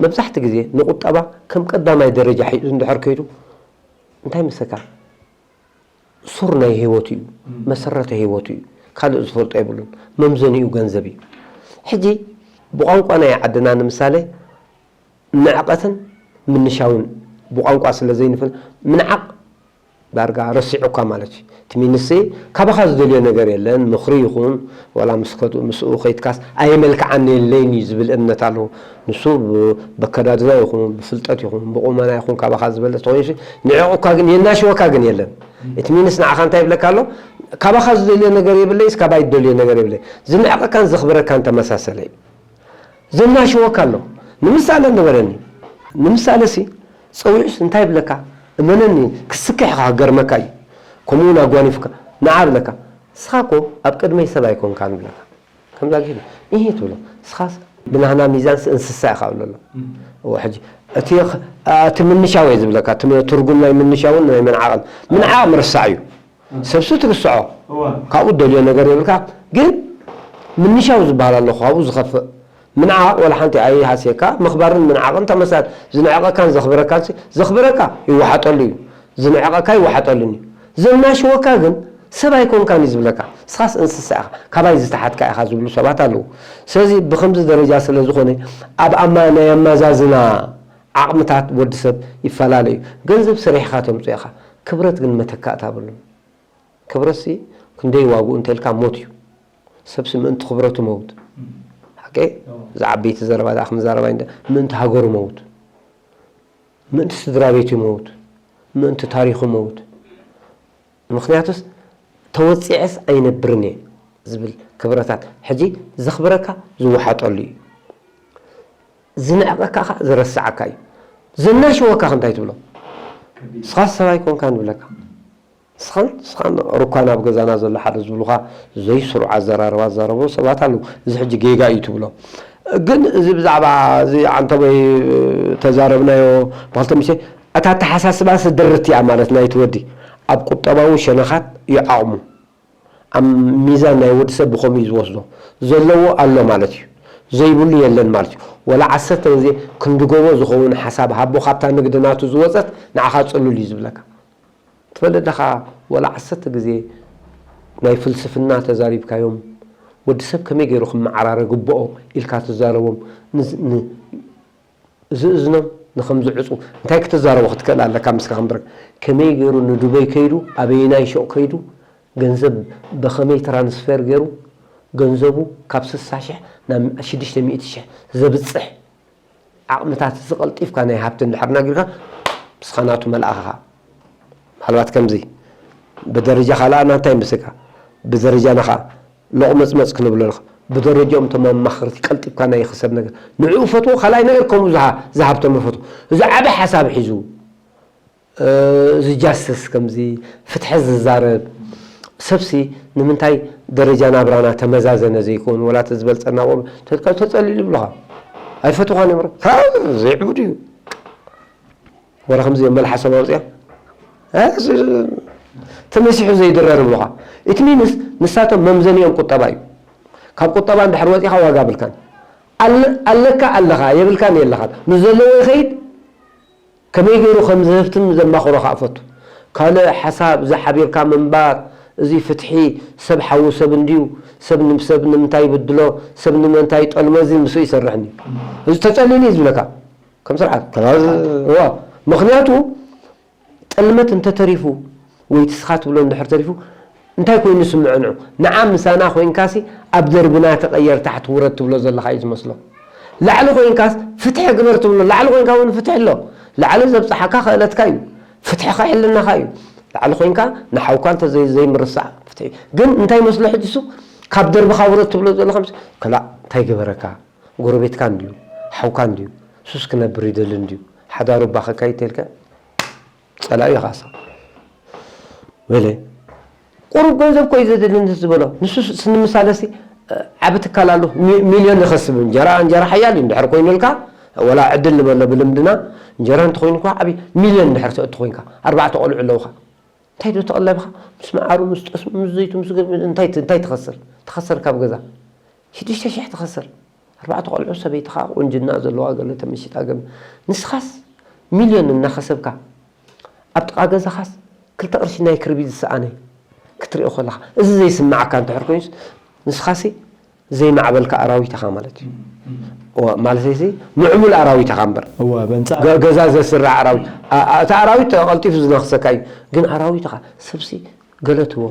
መብዛሕትኡ ግዜ ንቁጠባ ከም ቀዳማይ ደረጃ ሒዙ እንድሕር ከይዱ፣ እንታይ መሰካ? ሱር ናይ ህይወቱ እዩ፣ እም። መሰረተ ህይወቱ እዩ። ካልእ ዝፈልጦ የብሉን። መምዘኒኡ ገንዘብ እዩ። ሕጂ ብቋንቋ ናይ ዓድና ንምሳሌ ንዕቐትን ምንሻውን ብቋንቋ ስለ ዘይንፈል-፣ ምንዓቕ ዳርጋ ረሲዑካ ማለት እዩ። እቲ ሚኒስትሪ ካባኻ ዝደልዮ ነገር የለን፣ ምኽሪ ይኹን ዋላ ምስ ከዱ-፣ ምስኡ ከይድካስ ኣየመልክዓኒ የለይን እዩ ዝብል እምነት ኣለዎ። ንሱ ብ-፣ በከዳድና ይኹን ብፍልጠት ይኹን ብቁመና ይኹን ካባኻ ዝበለጸ ተኾይኑሲ ንዕቑካ ግን የናሽወካ ግን የለን። እቲ ሚኒስ ንዓኻ እንታይ ይብለካ ኣሎ? ካባኻ ዝደልዮ ነገር የብለይስ ካባይ ዝደልዮ ነገር የብለይ። ዝንዕቐካን ዘኽብረካን ተመሳሰለ እዩ። ዘናሽወካ ኣሎ። ንምሳሌ ንበረኒ። ንምሳሌ ሲ ጸዊዑስ እንታይ ይብለካ? እመነኒ ክስክሕ ኢኻ ክገርመካ እዩ። ከምኡ እውን ኣጓኒፉካ ንዓ ብለካ። ንስኻ እኮ ኣብ ቅድመይ ሰብ ኣይኮንካን ብለካ። ከምዛ ጊዜ ይሄ ትብሎ። ንስኻስ ብናህና ሚዛንስ እንስሳ ኢኻ ብለሎ። እወ፣ ሕጂ እቲ ኽ-፣ እቲ ምንሻው እየ ዝብለካ። እቲ ትርጉም ናይ ምንሻውን ናይ ምንዓቕን። ምንዓቕ ምርሳዕ እዩ። ሰብሱ ትርስዖ። እወ። ካብኡ ደልዮ ነገር የብልካ። ግን ምንሻው ዝበሃል ኣሎ፣ ካብኡ ዝኸፍእ። ምንዓቕ ወላ ሓንቲ ኣይሃስየካ። ምኽባርን ምንዓቕን ተመሳሳሊ። ዝንዕቐካን ዘኽብረካን ሲ-፣ ዘኽብረካ ይወሓጠሉ እዩ። ዝንዕቐካ ይወሓጠሉን እዩ። ዘናሽወካ ግን ሰብ ኣይኮንካን እዩ ዝብለካ። ንስኻስ እንስሳ ኢኻ፣ ካባይ ዝተሓትካ ኢኻ ዝብሉ ሰባት ኣለዉ። ስለዚ ብኸምዚ ደረጃ ስለ ዝኾነ ኣብ ኣማ-፣ ናይ ኣመዛዝና ዓቕምታት ወዲ ሰብ ይፈላለ እዩ። ገንዘብ ሰሪሕኻ ተምፅኦ ኢኻ። ክብረት ግን መተካእታ የብሉን። ክብረትሲ ክንደይ ዋግኡ እንተልካ ሞት እዩ። ሰብሲ ምእንቲ ክብረቱ መውት። ሓቂ? እዛ ዓበይቲ ዘረባ ደኣ ክንዛረባ እንደ ምእንቲ ሃገሩ መውት። ምእንቲ ስድራ ቤቱ መውት። ምእንቲ ታሪኹ መውት። ምኽንያቱስ ተወጺዐስ ኣይነብርን እየ ዝብል ክብረታት። ሕጂ ዘኽብረካ ዝወሓጠሉ እዩ። ዝንዕቐካ ኸዓ ዝረስዓካ እዩ። ዘናሽወካ ኸ እንታይ ትብሎ? ንስኻስ ሰብ ኣይኮንካን ይብለካ። ንስኻን፣ ንስኻን ሩኳን ኣብ ገዛና ዘሎ ሓደ ዝብሉኻ ዘይስሩዕ ኣዘራርባ ዝዛረቡ ሰባት ኣለዉ። እዚ ሕጂ ጌጋ እዩ ትብሎ። ግን እዚ ብዛዕባ እዚ ዓንተቦይ ተዛረብናዮ ብኽልተ ሚእቲ፣ እታ ኣተሓሳስባ ስድርት እያ ማለት ናይቲ ወዲ። ኣብ ቁጠባዊ ሸነኻት እዩ ዓቕሙ። ኣብ ሚዛን ናይ ወዲ ሰብ ብኸምኡ እዩ ዝወስዶ። ዘለዎ ኣሎ ማለት እዩ። ዘይብሉ የለን ማለት እዩ። ወላ ዓሰርተ ግዜ ክንዲ ጎቦ ዝኸውን ሓሳብ ሃቦ ካብታ ንግዲ ናቱ ዝወጸት ንዓኻ ጽሉል እዩ ዝብለካ። ትፈልጥ ዲኻ፣ ወላ ዓሰርተ ግዜ ናይ ፍልስፍና ተዛሪብካዮም፣ ወዲ ሰብ ከመይ ገይሩ ክመዓራረ ግብኦ ኢልካ ትዛረቦም፣ ንዝ-፣ ን-፣ ዝእዝኖም ንኸም ዝዕጹ እንታይ ክትዛረቦ ክትክእል ኣለካ? ምስካ ክንብረክ፣ ከመይ ገይሩ ንዱበይ ከይዱ፣ ኣበየናይ ሹቕ ከይዱ፣ ገንዘብ ብኸመይ ትራንስፌር ገይሩ፣ ገንዘቡ ካብ ስሳ ሽሕ ናብ ሽዱሽተ ሚእቲ ሽሕ ዘብጽሕ ዓቕምታት፣ እዚ ቀልጢፍካ ናይ ሃብቲ እንድሕር ናጊርካ፣ ንስኻ ናቱ መልኣኽ ኢኻ። ምናልባት ከምዚ ብደረጃ ካልኣና እንታይ ምስካ፣ ብደረጃና ኸዓ ሎቕመጽመጽ ክንብሎ ንኽእል። ብደረጃኦም እቶም ኣማኸርቲ ቀልጢፍካ ናይ ክሰብ ነገር ንዕኡ ፈትዎ፣ ካልኣይ ነገር ከምኡ ዝሃ-፣ ዝሃብቶም ፈትዎ። እዚ ዓቢ ሓሳብ ሒዙ፣ እ፣ እዚ ጃስትስ ከምዚ ፍትሒ ዝዛረብ ሰብሲ ንምንታይ ደረጃ ናብራና ተመዛዘነ ዘይኮን፣ ወላ እቲ ዝበልጸና ቆልዑ ተልካ ተጸሊሉ ይብሉኻ። ኣይፈትውኻን እዮም። ካብ ዘይዕቡድ እዩ። ወላ ከምዚ እዮም መልሓሶም ኣውፅኦም። እ፣ ስ-፣ ተመሲሑ ዘይድረር ይብሉኻ። እቲ ሚንስ ንሳቶም መምዘኒኦም ቁጠባ እዩ። ካብ ቁጠባ እንድሕር ወፂኻ ዋጋ ብልካን። ኣለ-፣ ኣለካ ኣለኻ፣ የብልካን የለኻን። ምስ ዘለዎ ይኸይድ፣ ከመይ ገይሩ ከም ዝህፍትም ዘማኽሮ ከዓ ፈቱ። ካልእ ሓሳብ፣ እዚ ሓቢርካ ምንባር፣ እዚ ፍትሒ፣ ሰብ ሓዉ ሰብ እንድዩ፣ ሰብ ን-፣ ሰብ ንምንታይ ይብድሎ፣ ሰብ ንምንታይ ይጠልሞ፣ እዚ ምስኡ ይሰርሕኒ። እዚ ተጸሊሉ እዩ ዝብለካ። ከም ስርዓት። ከላዝ-፣ እዋ፣ ምኽንያቱ ጥልመት እንተተሪፉ ወይ ትስኻ ትብሎ እንድሕር ተሪፉ እንታይ ኮይኑ ይስምዖ ንዑ? ንዓ ምሳና ኮይንካሲ ኣብ ደርብና ተቐየር ታሕቲ ውረድ ትብሎ ዘለኻ እዩ ዝመስሎ። ላዕሊ ኮይንካስ ፍትሒ ግበር ትብሎ። ላዕሊ ኮይንካ እውን ፍትሒ ኣሎ። ላዕሊ ዘብጽሓካ ክእለትካ እዩ። ፍትሒ ክሕልነኻ እዩ። ላዕሊ ኮይንካ ንሓውካ እንተ ዘይ-፣ ዘይምርሳዕ ፍትሒ። ግን እንታይ ይመስሎ ሕጂ እሱ? ካብ ደርብኻ ውረድ ትብሎ ዘለኻ ምስ-፣ ከላእ እንታይ ገበረካ? ጎረቤትካ እንድዩ፣ ሓውካ እንድዩ፣ ሱስ ክነብር ይደሊ እንድዩ፣ ሓዳሩ እባ ከካይድ ተልካ፣ ጸላኢ እዩ ኻሳ። ወለ፣ ቁሩብ ገንዘብ እኮ እዩ ዘድሊ ንሱ ዝበሎ። ንሱ ስ-፣ ንምሳለሲ፣ እ፣ ዓቢ ትካል ኣሎ፣ ሚ-፣ ሚልዮን ይኸስብ። እንጀራ፣ እንጀራ ሓያል እዩ። እንድሕር ኮይኑልካ፣ ወላ ዕድል ንበሎ ብልምድና፣ እንጀራ እንተኾይኑ እኳ ዓቢ ሚልዮን እንድሕር ተእቱ ኮይንካ፣ ኣርባዕተ ቆልዑ ኣለውኻ። እንታይ ዶ ተቐለብኻ? ምስ መዓሩ፣ ምስ ጠስሙ፣ ምስ ዘይቱ፣ ምስ ገ-፣ እንታይ ት-፣ እንታይ ትኸስር? ትኸስር ካብ ገዛ ሽዱሽተ ሽሕ ትኸስር። ኣርባዕተ ቆልዑ፣ ሰበይትኻ ቁንጅና ዘለዋ ገለ ተመሺጣ ገለ። ንስኻስ ሚልዮን እናኸሰብካ፣ ኣብ ጥቓ ገዛኻስ ክልተ ቅርሺ ናይ ክርቢት ዝሰኣነ ክትሪኦ ከለኻ፣ እዚ ዘይስምዓካ እንድሕር ኮይኑስ፣ ንስኻሲ ዘይማዕበልካ ኣራዊት ኢኻ ማለት እዩ። እዋ፣ ማለት እዚ ምዕቡል ኣራዊት ኢኻ እምበር። እዋ፣ በንጻ ገ-፣ ገዛ ዘስርዕ ኣራዊት። ኣ-፣ ኣ-፣ እቲ ኣራዊት ቀልጢፉ ዝነኽሰካ እዩ። ግን ኣራዊት ኢኻ። ሰብሲ ገለ ትቦ።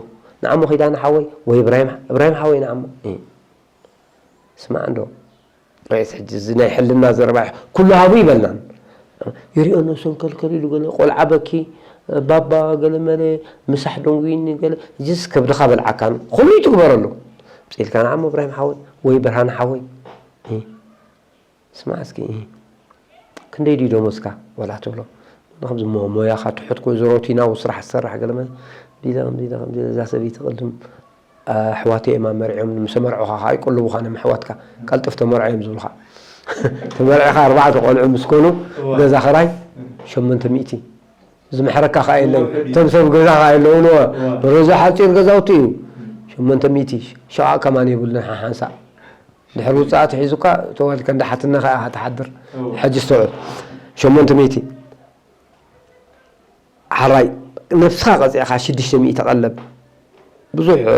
ንዓሞ ኪዳነ ሓወይ ወይ እብራሂም፣ እብራሂም ሓወይ ንዓሞ። እ። ስማዕ እንዶ። ሬስ ሕጂ እዚ ናይ ሕልና ዘረባ እዩ። ኩሉ ሃቡ ይበልናን። ይሪኦ ነብሰን ከልከል ኢሉ ገለ ቆልዓ በኪ፣ ባባ ገለ መለ፣ ምሳሕ ደንጉይኒ ገለ። ሕጂስ ከብድኻ በልዓካን። ኩሉ ይትግበረሉ። ምጽኢልካ ንዓሞ እብራሂም ሓወይ ወይ ብርሃነ ሓወይ። እ። ስማዕ እስኪ፣ እ፣ ክንደይ ድዩ ደሞዝካ? ወላ ትብሎ። ከምዚ ሞ-፣ ሞያኻ ትሑት ኮይኑ፣ እዚ ሮቲናዊ ስራሕ ትሰርሕ ገለ መለ፣ ዲለ ከምዚ፣ ዲለ ከምዚ፣ እዛ ሰበይቲ ቅድም፣ እ፣ ኣሕዋተይ እዮም ኣመርዕዮም፣ ምስ ኣመርዑኻ ኸዓ ይቅልቡኻ፣ ነም ኣሕዋትካ፣ ቀልጥፍ ተመርዖ እዮም ዝብሉኻ። ተመርዒኻ ኣርባዕተ ቆልዑ ምስ ኮኑ፣ እዋ። ገዛ ኽራይ ሸሞንተ ሚእቲ። ዝምሕረካ ኸዓ የለን። እዋ፣ ሕዲ። እቶም ሰብ ገዛ ኸዓ የለውን፣ እዋ። እዋ። በረዛ ሓጺር ገዛውቲ እዩ። ሸሞንተ ሚእቲ፣ ሸቓቕ ከማን የብሉን ሓሓንሳእ። ድሕሪ ውጽኣት ሒዙካ ተወልከ እንዳ ሓትነኻ ኢኻ ትሓድር። እዎ። ሕጂ እስተውዕል። ሸሞንተ ሚእቲ። ሓራይ ነብስኻ ቀጺዕኻ ሽዱሽተ ሚእቲ ቀለብ። ብዙሕ፣ እ፣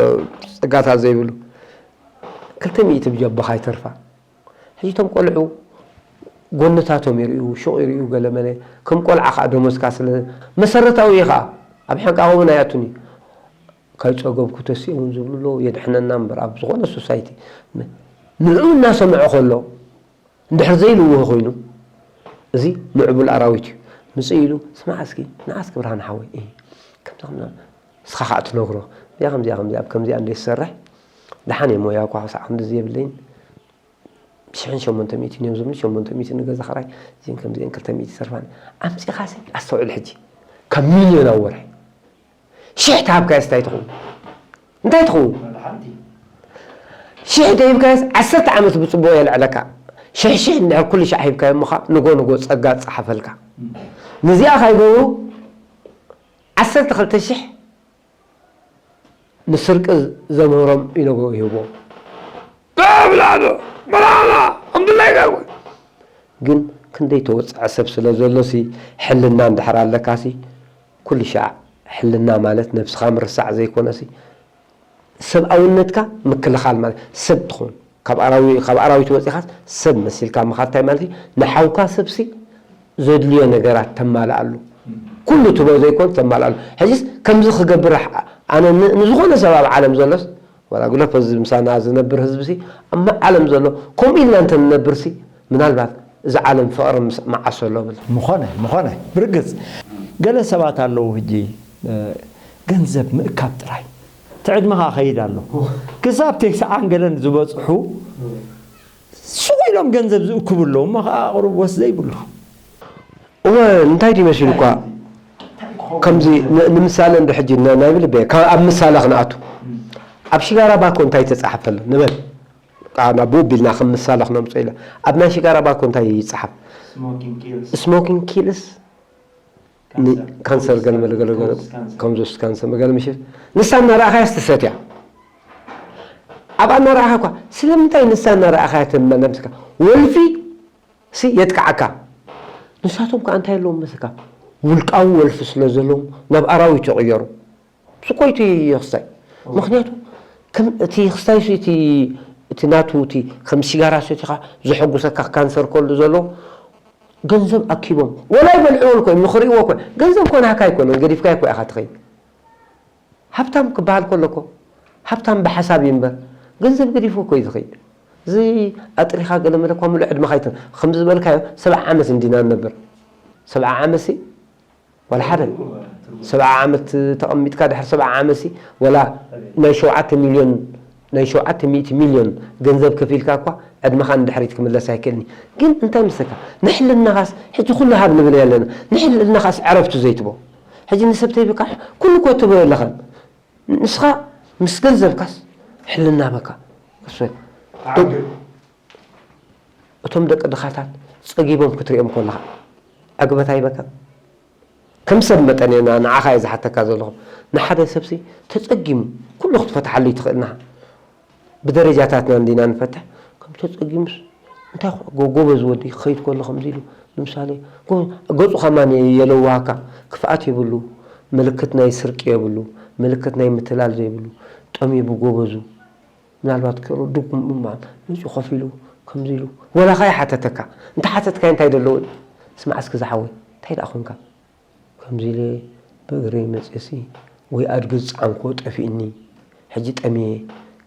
ጸጋታት ዘይብሉ። ክልተ ሚእቲ ብጀቦኻ ይተርፋ። ሕጂ እቶም ቆልዑ ጎነታቶም ይርእዩ፣ ሹቕ ይርእዩ፣ ገለ መለ። ከም ቆልዓ ኸኣ ደሞዝካ ስለ መሰረታዊ እዩ ኸኣ። ኣብ ሓንቃ እውን ኣይኣቱን እዩ። ከይጸገብኩ ተሲኦም ዝብሉ ኣለዉ፣ የድሕነና እምበር ኣብ ዝኾነ ሶሳይቲ ን-፣ ንዕኡ እናሰምዐ ከሎ እንድሕር ዘይልውህ ኮይኑ፣ እዚ ምዕቡል ኣራዊት እዩ። ምጽእ ኢሉ፣ "ስማዕ እስኪ፣ ንዓ እስኪ ብርሃነ ሓወይ፣ እ፣ ከምዚ ከምዚ፣ ንስኻ ኸኣ ትነግሮ፣ እዚኣ ከምዚኣ ከምዚኣ፣ ኣብ ከምዚኣ እንደ ዝሰርሕ፣ ደሓን እየ ሞያ እኳ ክሳዕ ክንድዚ የብለይን፣ ሽሕን ሸሞንተ ሚእትን እዮም ዝብሉኒ፣ ሸሞንተ ሚእቲ ንገዛ ኽራይ፣ እዚን ከምዚኤን ክልተ ሚእቲ ይተርፋኒ። ኣምጺኻሲ ኣስተውዕል ሕጂ፣ ካብ ሚልዮን ኣብ ወርሒ ሽሕ ተሃብካዮስ እንታይ ትኸውን? እንታይ ትኸውን? ሽሕ ተሂብካዮስ ዓሰርተ ዓመት ብጽቡቕ የልዕለካ። ሽሕ ሽሕ እንድሕር ኩሉ ሻዕ ሂብካዮ እሞ ኸኣ ንጎ ንጎ ጸጋ ጸሓፈልካ። ንዚኣ ካይገብሩ ዓሰርተ ክልተ ሽሕ ንስርቂ ዘምህሮም ይነግሮ ይህቦ። ብላዶ፣ ብላና፣ ኣምድላይ ጋር ወይ። ግን ክንደይ ተወጽዐ ሰብ ስለ ዘሎሲ፣ ሕልና እንድሕር ኣለካሲ፣ ኩሉ ሻዕ ሕልና ማለት ነብስኻ ምርሳዕ ዘይኮነሲ፣ ሰብኣውነትካ ምክልኻል ማለት ሰብ ትኹን። ካብ ኣራዊ-፣ ካብ ኣራዊት ወጺኻስ ሰብ መሲልካ ምኻድ እንታይ ማለት እዩ? ንሓውካ ሰብሲ ዘድልዮ ነገራት ተማልኣሉ። ኩሉ ትቦ ዘይኮን ተማልኣሉ። ሕጂስ ከምዚ ክገብር ሕ-፣ ኣነ ን-፣ ንዝኾነ ሰብ ኣብ ዓለም ዘሎስ፣ ዋላ ግደፎ እዚ ምሳና ዝነብር ህዝብሲ፣ ኣብ ማ-፣ ዓለም ዘሎ ከምኡ ኢልና እንተ ንነብርሲ፣ ምናልባት እዚ ዓለም ፍቕሪ ምስ-፣ መዓስ ኣሎ ብል። ምኾነ፣ ምኾነ። ብርግጽ፣ ገለ ሰባት ኣለዉ ሕጂ፣ እ፣ ገንዘብ ምእካብ ጥራይ። እቲ ዕድመኻ ኸይድ ኣሎ። ክሳብ ተስዓን ገለን ዝበጽሑ፣ ሱቕ ኢሎም ገንዘብ ዝእክቡ ኣለዉ፣ እሞ ኸዓ ኣቕርቦት ዘይብሉ። እወ፣ እንታይ ድዩ መሲሉ እኳ፣ ከምዚ ን-፣ ንምሳሌ እንዶ ሕጂ ን-፣ ናይ ብልበ፣ ካብ ኣብ ምሳሌ ክንኣቱ። ኣብ ሽጋራ ባኮ እንታይ ተጻሕፈ ኣሎ ንበል? ከኣ ናብኡ ኣቢልና ከም ምሳሌ ክነምጽኦ ኢለ። ኣብ ናይ ሽጋራ ባኮ እንታይ ይጸሓፍ? Smoking kills. Smoking kills? ን-፣ ካንሰር። ካንሰር ገለ መለ ገለ ገለ፣ causes cancer። Causes cancer ገለ ምሽ-፣ ንሳ እናረኣኻያስ ትሰትያ። ኣብኣ እናረኣኻ እኳ፣ ስለምንታይ ንሳ እናረኣኻያ ትመ-፣ ነብስካ? ወልፊ ሲ የጥቅዓካ። ንሳቶም ከኣ እንታይ ኣለዎም መስለካ? ውልቃዊ ወልፊ ስለ ዘለዎም ናብ ኣራዊት ይቕየሩ። ስኮይቲ ይኽስታይ። ምኽንያቱ ከም እቲ ይኽስታይ ሲ እቲ፣ እቲ ናቱ እቲ ከም ሲጋራ ሰቲኻ ዘሐጉሰካ ካንሰር ከሉ ዘሎ ገንዘብ ኣኪቦም። ወላ ይበልዕዎ እኮ እዮም፣ ንኽርእይዎ እኮ። ገንዘብ እኮ ናህካ ኣይኮነን፣ ገዲፍካዮ እኮ ኢኻ ትኸይድ። ሃብታም ክበሃል ከሎ እኮ፣ ሃብታም ብሓሳብ እዩ እምበር፣ ገንዘብ ገዲፉ እኮ እዩ ዝኸይድ። እዚ ኣጥሪኻ ገለ መለ እኳ ምሉእ ዕድመኻ ኣይተ-፣ ከምዚ ዝበልካዮ፣ ሰብዓ ዓመት እንዲና ንነብር። ሰብዓ ዓመት ሲ ዋላ ሓደ። ሰብዓ ዓመት ተቐሚጥካ ድሕሪ ሰብዓ ዓመት ሲ፣ ወላ ናይ ሸውዓተ ሚልዮን፣ ናይ ሸውዓተ ሚእቲ ሚልዮን ገንዘብ ከፊልካ እኳ ዕድመኻ ንድሕሪት ክምለስ ኣይክእልን እዩ። ግን እንታይ መሰለካ፣ ንሕልናኻስ፣ ሕጂ ኩሉ ሃብ ንብል ኣለና፣ ንሕልናኻስ ዕረፍቱ ዘይትቦ። ሕጂ ንሰብ ተይብካ፣ ኩሉ እኮ ትቦ የለኻን። ንስኻ ምስ ገንዘብካስ ሕልና በካ። እሶይ። ዓግብ። እቶም ደቂ ድኻታት ጸጊቦም ክትሪኦም ከለኻ፣ ዕግበት ኣይበካን? ከም ሰብ መጠን እየ ና-፣ ንዓኻ እየ ዝሓተካ ዘለኹ። ንሓደ ሰብሲ ተጸጊሙ፣ ኩሉ ክትፈትሓሉ ኣይትኽእልን ኢኻ። ብደረጃታትና እንዲና ንፈትሕ። ከም ተጸጊሙስ፣ እንታይ ኮ-፣ ጎ-፣ ጎበዝ ወዲ ክኸይድ ከሎ ከምዚ ኢሉ፣ ንምሳሌ፣ ጎ-፣ ገጹ ከማን የ-፣ የለዋሃካ፣ ክፍኣት የብሉ፣ ምልክት ናይ ስርቂ የብሉ፣ ምልክት ናይ ምትላል ዘይብሉ፣ ጠሚቡ ጎበዙ። ምናልባት ክሩ ድኩም እማ መፂኡ ኮፍ ኢሉ ከምዚ ኢሉ ወላ ኸ ይሓተተካ። እንተ ሓተትካዮ እንታይ ደለዎ? ስማዕ እስኪ ዝሓወይ እንታይ ደኣ ኮንካ? ከምዚ ኢለ ብእግረይ መፅእሲ ወይ ኣድጊ ዝፀዓንክዎ ጠፊእኒ ሕጂ ጠምየ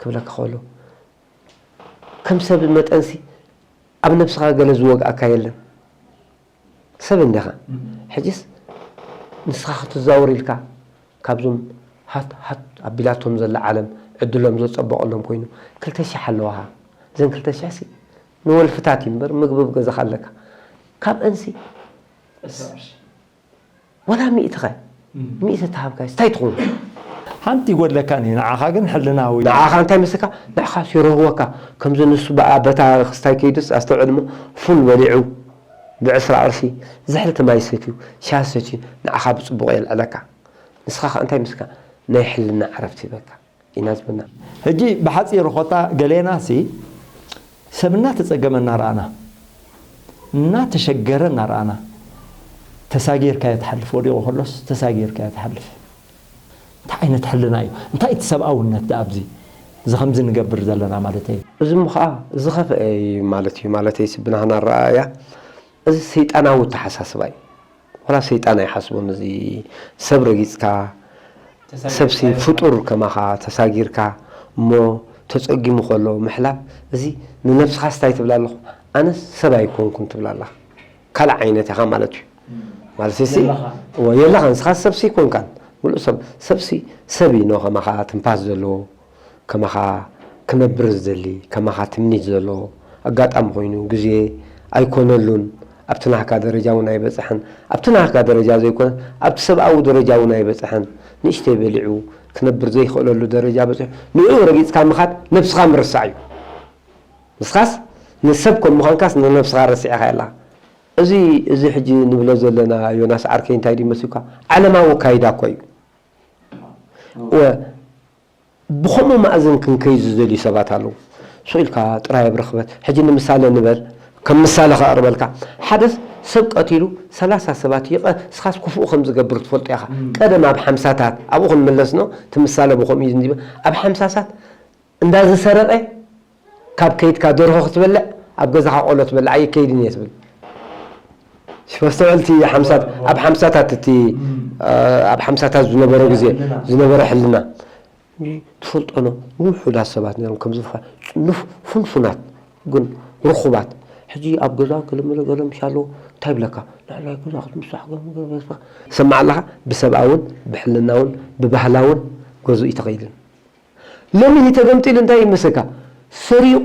ክብለካ ከሎ ከም ሰብ መጠንሲ ኣብ ነብስኻ ገለ ዝወግኣካ የለን። ሰብ እንዲኻ። ሕጅስ ንስኻ ክትዛወር ኢልካ ካብዞም ሃት ሃት ኣቢላቶም ዘላ ዓለም ዕድሎም ዘጸበቐሎም ኮይኑ ክልተ ሺሕ ኣለዋኻ። እዘን ክልተ ሺሕ ሲ ንወልፍታት እዩ እምበር ምግቢ ኣብ ገዛኻ ኣለካ። ካብአንሲ ወላ ሚእቲ ኸ ሚእቲ ተሃብካስ እንታይ ትኸውን? ሓንቲ ይጎድለካን እዩ። ንዓኻ ግን ሕልናዊ ንዓኻ እንታይ መስልካ? ንዓኻ ሲረህወካ ከምዚ ንሱ በኣ በታ ክስታይ ከይዱስ ኣስተውዕል እሞ ፉል በሊዑ ብዕስራ ቅርሺ ዝሕልቲ ማይ ሰትዩ ሻሂ ሰትዩ ንዓኻ ብጽቡቕ የልዕለካ። ንስኻ ኸኣ እንታይ መስልካ? ናይ ሕልና ዓረፍቲ በቃ ኢና ዝበልና። ሕጂ ብሓጺሩ ኮታ ገሌናሲ ሰብ እናተጸገመ እናረኣና እናተሸገረ እናረኣና ተሳጊርካዮ ትሓልፍ፣ ወዲቑ ከሎስ ተሳጊርካዮ ትሓልፍ። እንታይ ዓይነት ሕልና እዩ? እንታይ እቲ ሰብኣውነት ደኣ ኣብዚ እዚ ከምዚ ንገብር ዘለና ማለተይ እዩ። እዚ እሞ ኸኣ ዝኸፍአ እዩ ማለት እዩ። ማለተይ ስብናህና ኣረኣእያ እዚ ሰይጣናዊ ኣተሓሳስባ እዩ። ዋላ ሰይጣን ኣይሓስቦን። እዚ ሰብ ረጊጽካ፣ ሰብሲ ፍጡር ከማኻ ተሳጊርካ እሞ ተጸጊሙ ከሎ ምሕላፍ፣ እዚ ንነብስኻስ እንታይ ትብላ ኣለኹ? ኣነስ ሰብ ኣይኮንኩን ትብላ ኣለኻ። ካልእ ዓይነት ኢኻ ማለት እዩ። ማለት ሲ የለኻ። እወ፣ የለኻ፣ ንስኻ ሰብሲ ኣይኮንካን። ምሉእ ሰብ፣ ሰብሲ ሰብ እዩ፣ ኖ ከማኻ ትንፋስ ዘለዎ፣ ከማኻ ክነብር ዝደሊ፣ ከማኻ ትምኒት ዘለዎ። ኣጋጣሚ ኮይኑ ግዜ ኣይኮነሉን፣ ኣብቲ ናህካ ደረጃ እውን ኣይበጽሐን። ኣብቲ ናህካ ደረጃ ዘይኮነ፣ ኣብቲ ሰብኣዊ ደረጃ እውን ኣይበጽሐን። ንእሽተይ በሊዑ ክነብር ዘይኽእለሉ ደረጃ በጺሑ፣ ንዕኡ ረጊጽካ ምኻድ ነብስኻ ምርሳዕ እዩ። ንስኻስ ንሰብ ከም ምዃንካስ ንነብስኻ ረሲዕኻ የላ። እዚ፣ እዚ ሕጂ ንብሎ ዘለና ዮናስ ዓርከይ እንታይ ድዩ መሲልካ? ዓለማዊ ኣካይዳ እኮ እዩ። ወ-፣ ብኸምኡ መኣዝን ክንከይድ ዝደልዩ ሰባት ኣለዉ። ስቕ ኢልካ ጥራይ ኣብ ርኽበት፣ ሕጂ ንምሳሌ ንበል፣ ከም ምሳሌ ከቕርበልካ፣ ሓደስ ሰብ ቀቲሉ ሰላሳ ሰባት ይቐ-፣ ንስኻስ ክፉእ ከም ዝገብር ትፈልጦ ኢኻ። እም። ቀደም ኣብ ሓምሳታት፣ ኣብኡ ክንምለስ ነው፣ እቲ ምሳሌ ብኸምኡ እዩ ዝንዚበ። ኣብ ሓምሳታት እንዳ ዝሰረቐ ካብ ከይድካ ደርሆ ክትበልዕ ኣብ ገዛኻ ቆሎ ትበልዕ ኣይከይድን እየ ትብል። ሽፈ ኣስተውዕል፣ እቲ ሓምሳት-፣ ኣብ ሓምሳታት እቲ፣ እም። እ፣ ኣብ ሓምሳታት ዝነበረ ግዜ ሕልና። ዝነበረ ሕልና። ትፈልጦ ኖ ውሑዳት ሰባት ነይሮም ከምዚ ፋ-፣ ጽኑፍ ፍንፉናት ግን ርኹባት። ሕጂ ኣብ ገዛ ገለመለ ገለ ምሽ ኣለዎ እንታይ ይብለካ? ንዕላይ ገዛ ክትምሳሕ ገለ ገለ ገለ ሰማዕ ኣለኻ? ብሰብኣውን ብሕልናውን ብባህላውን ገዝኡ ኣይትኸይድን። ሎሚ ተገምጢሉ እንታይ ይመስለካ? ሰሪቑ፣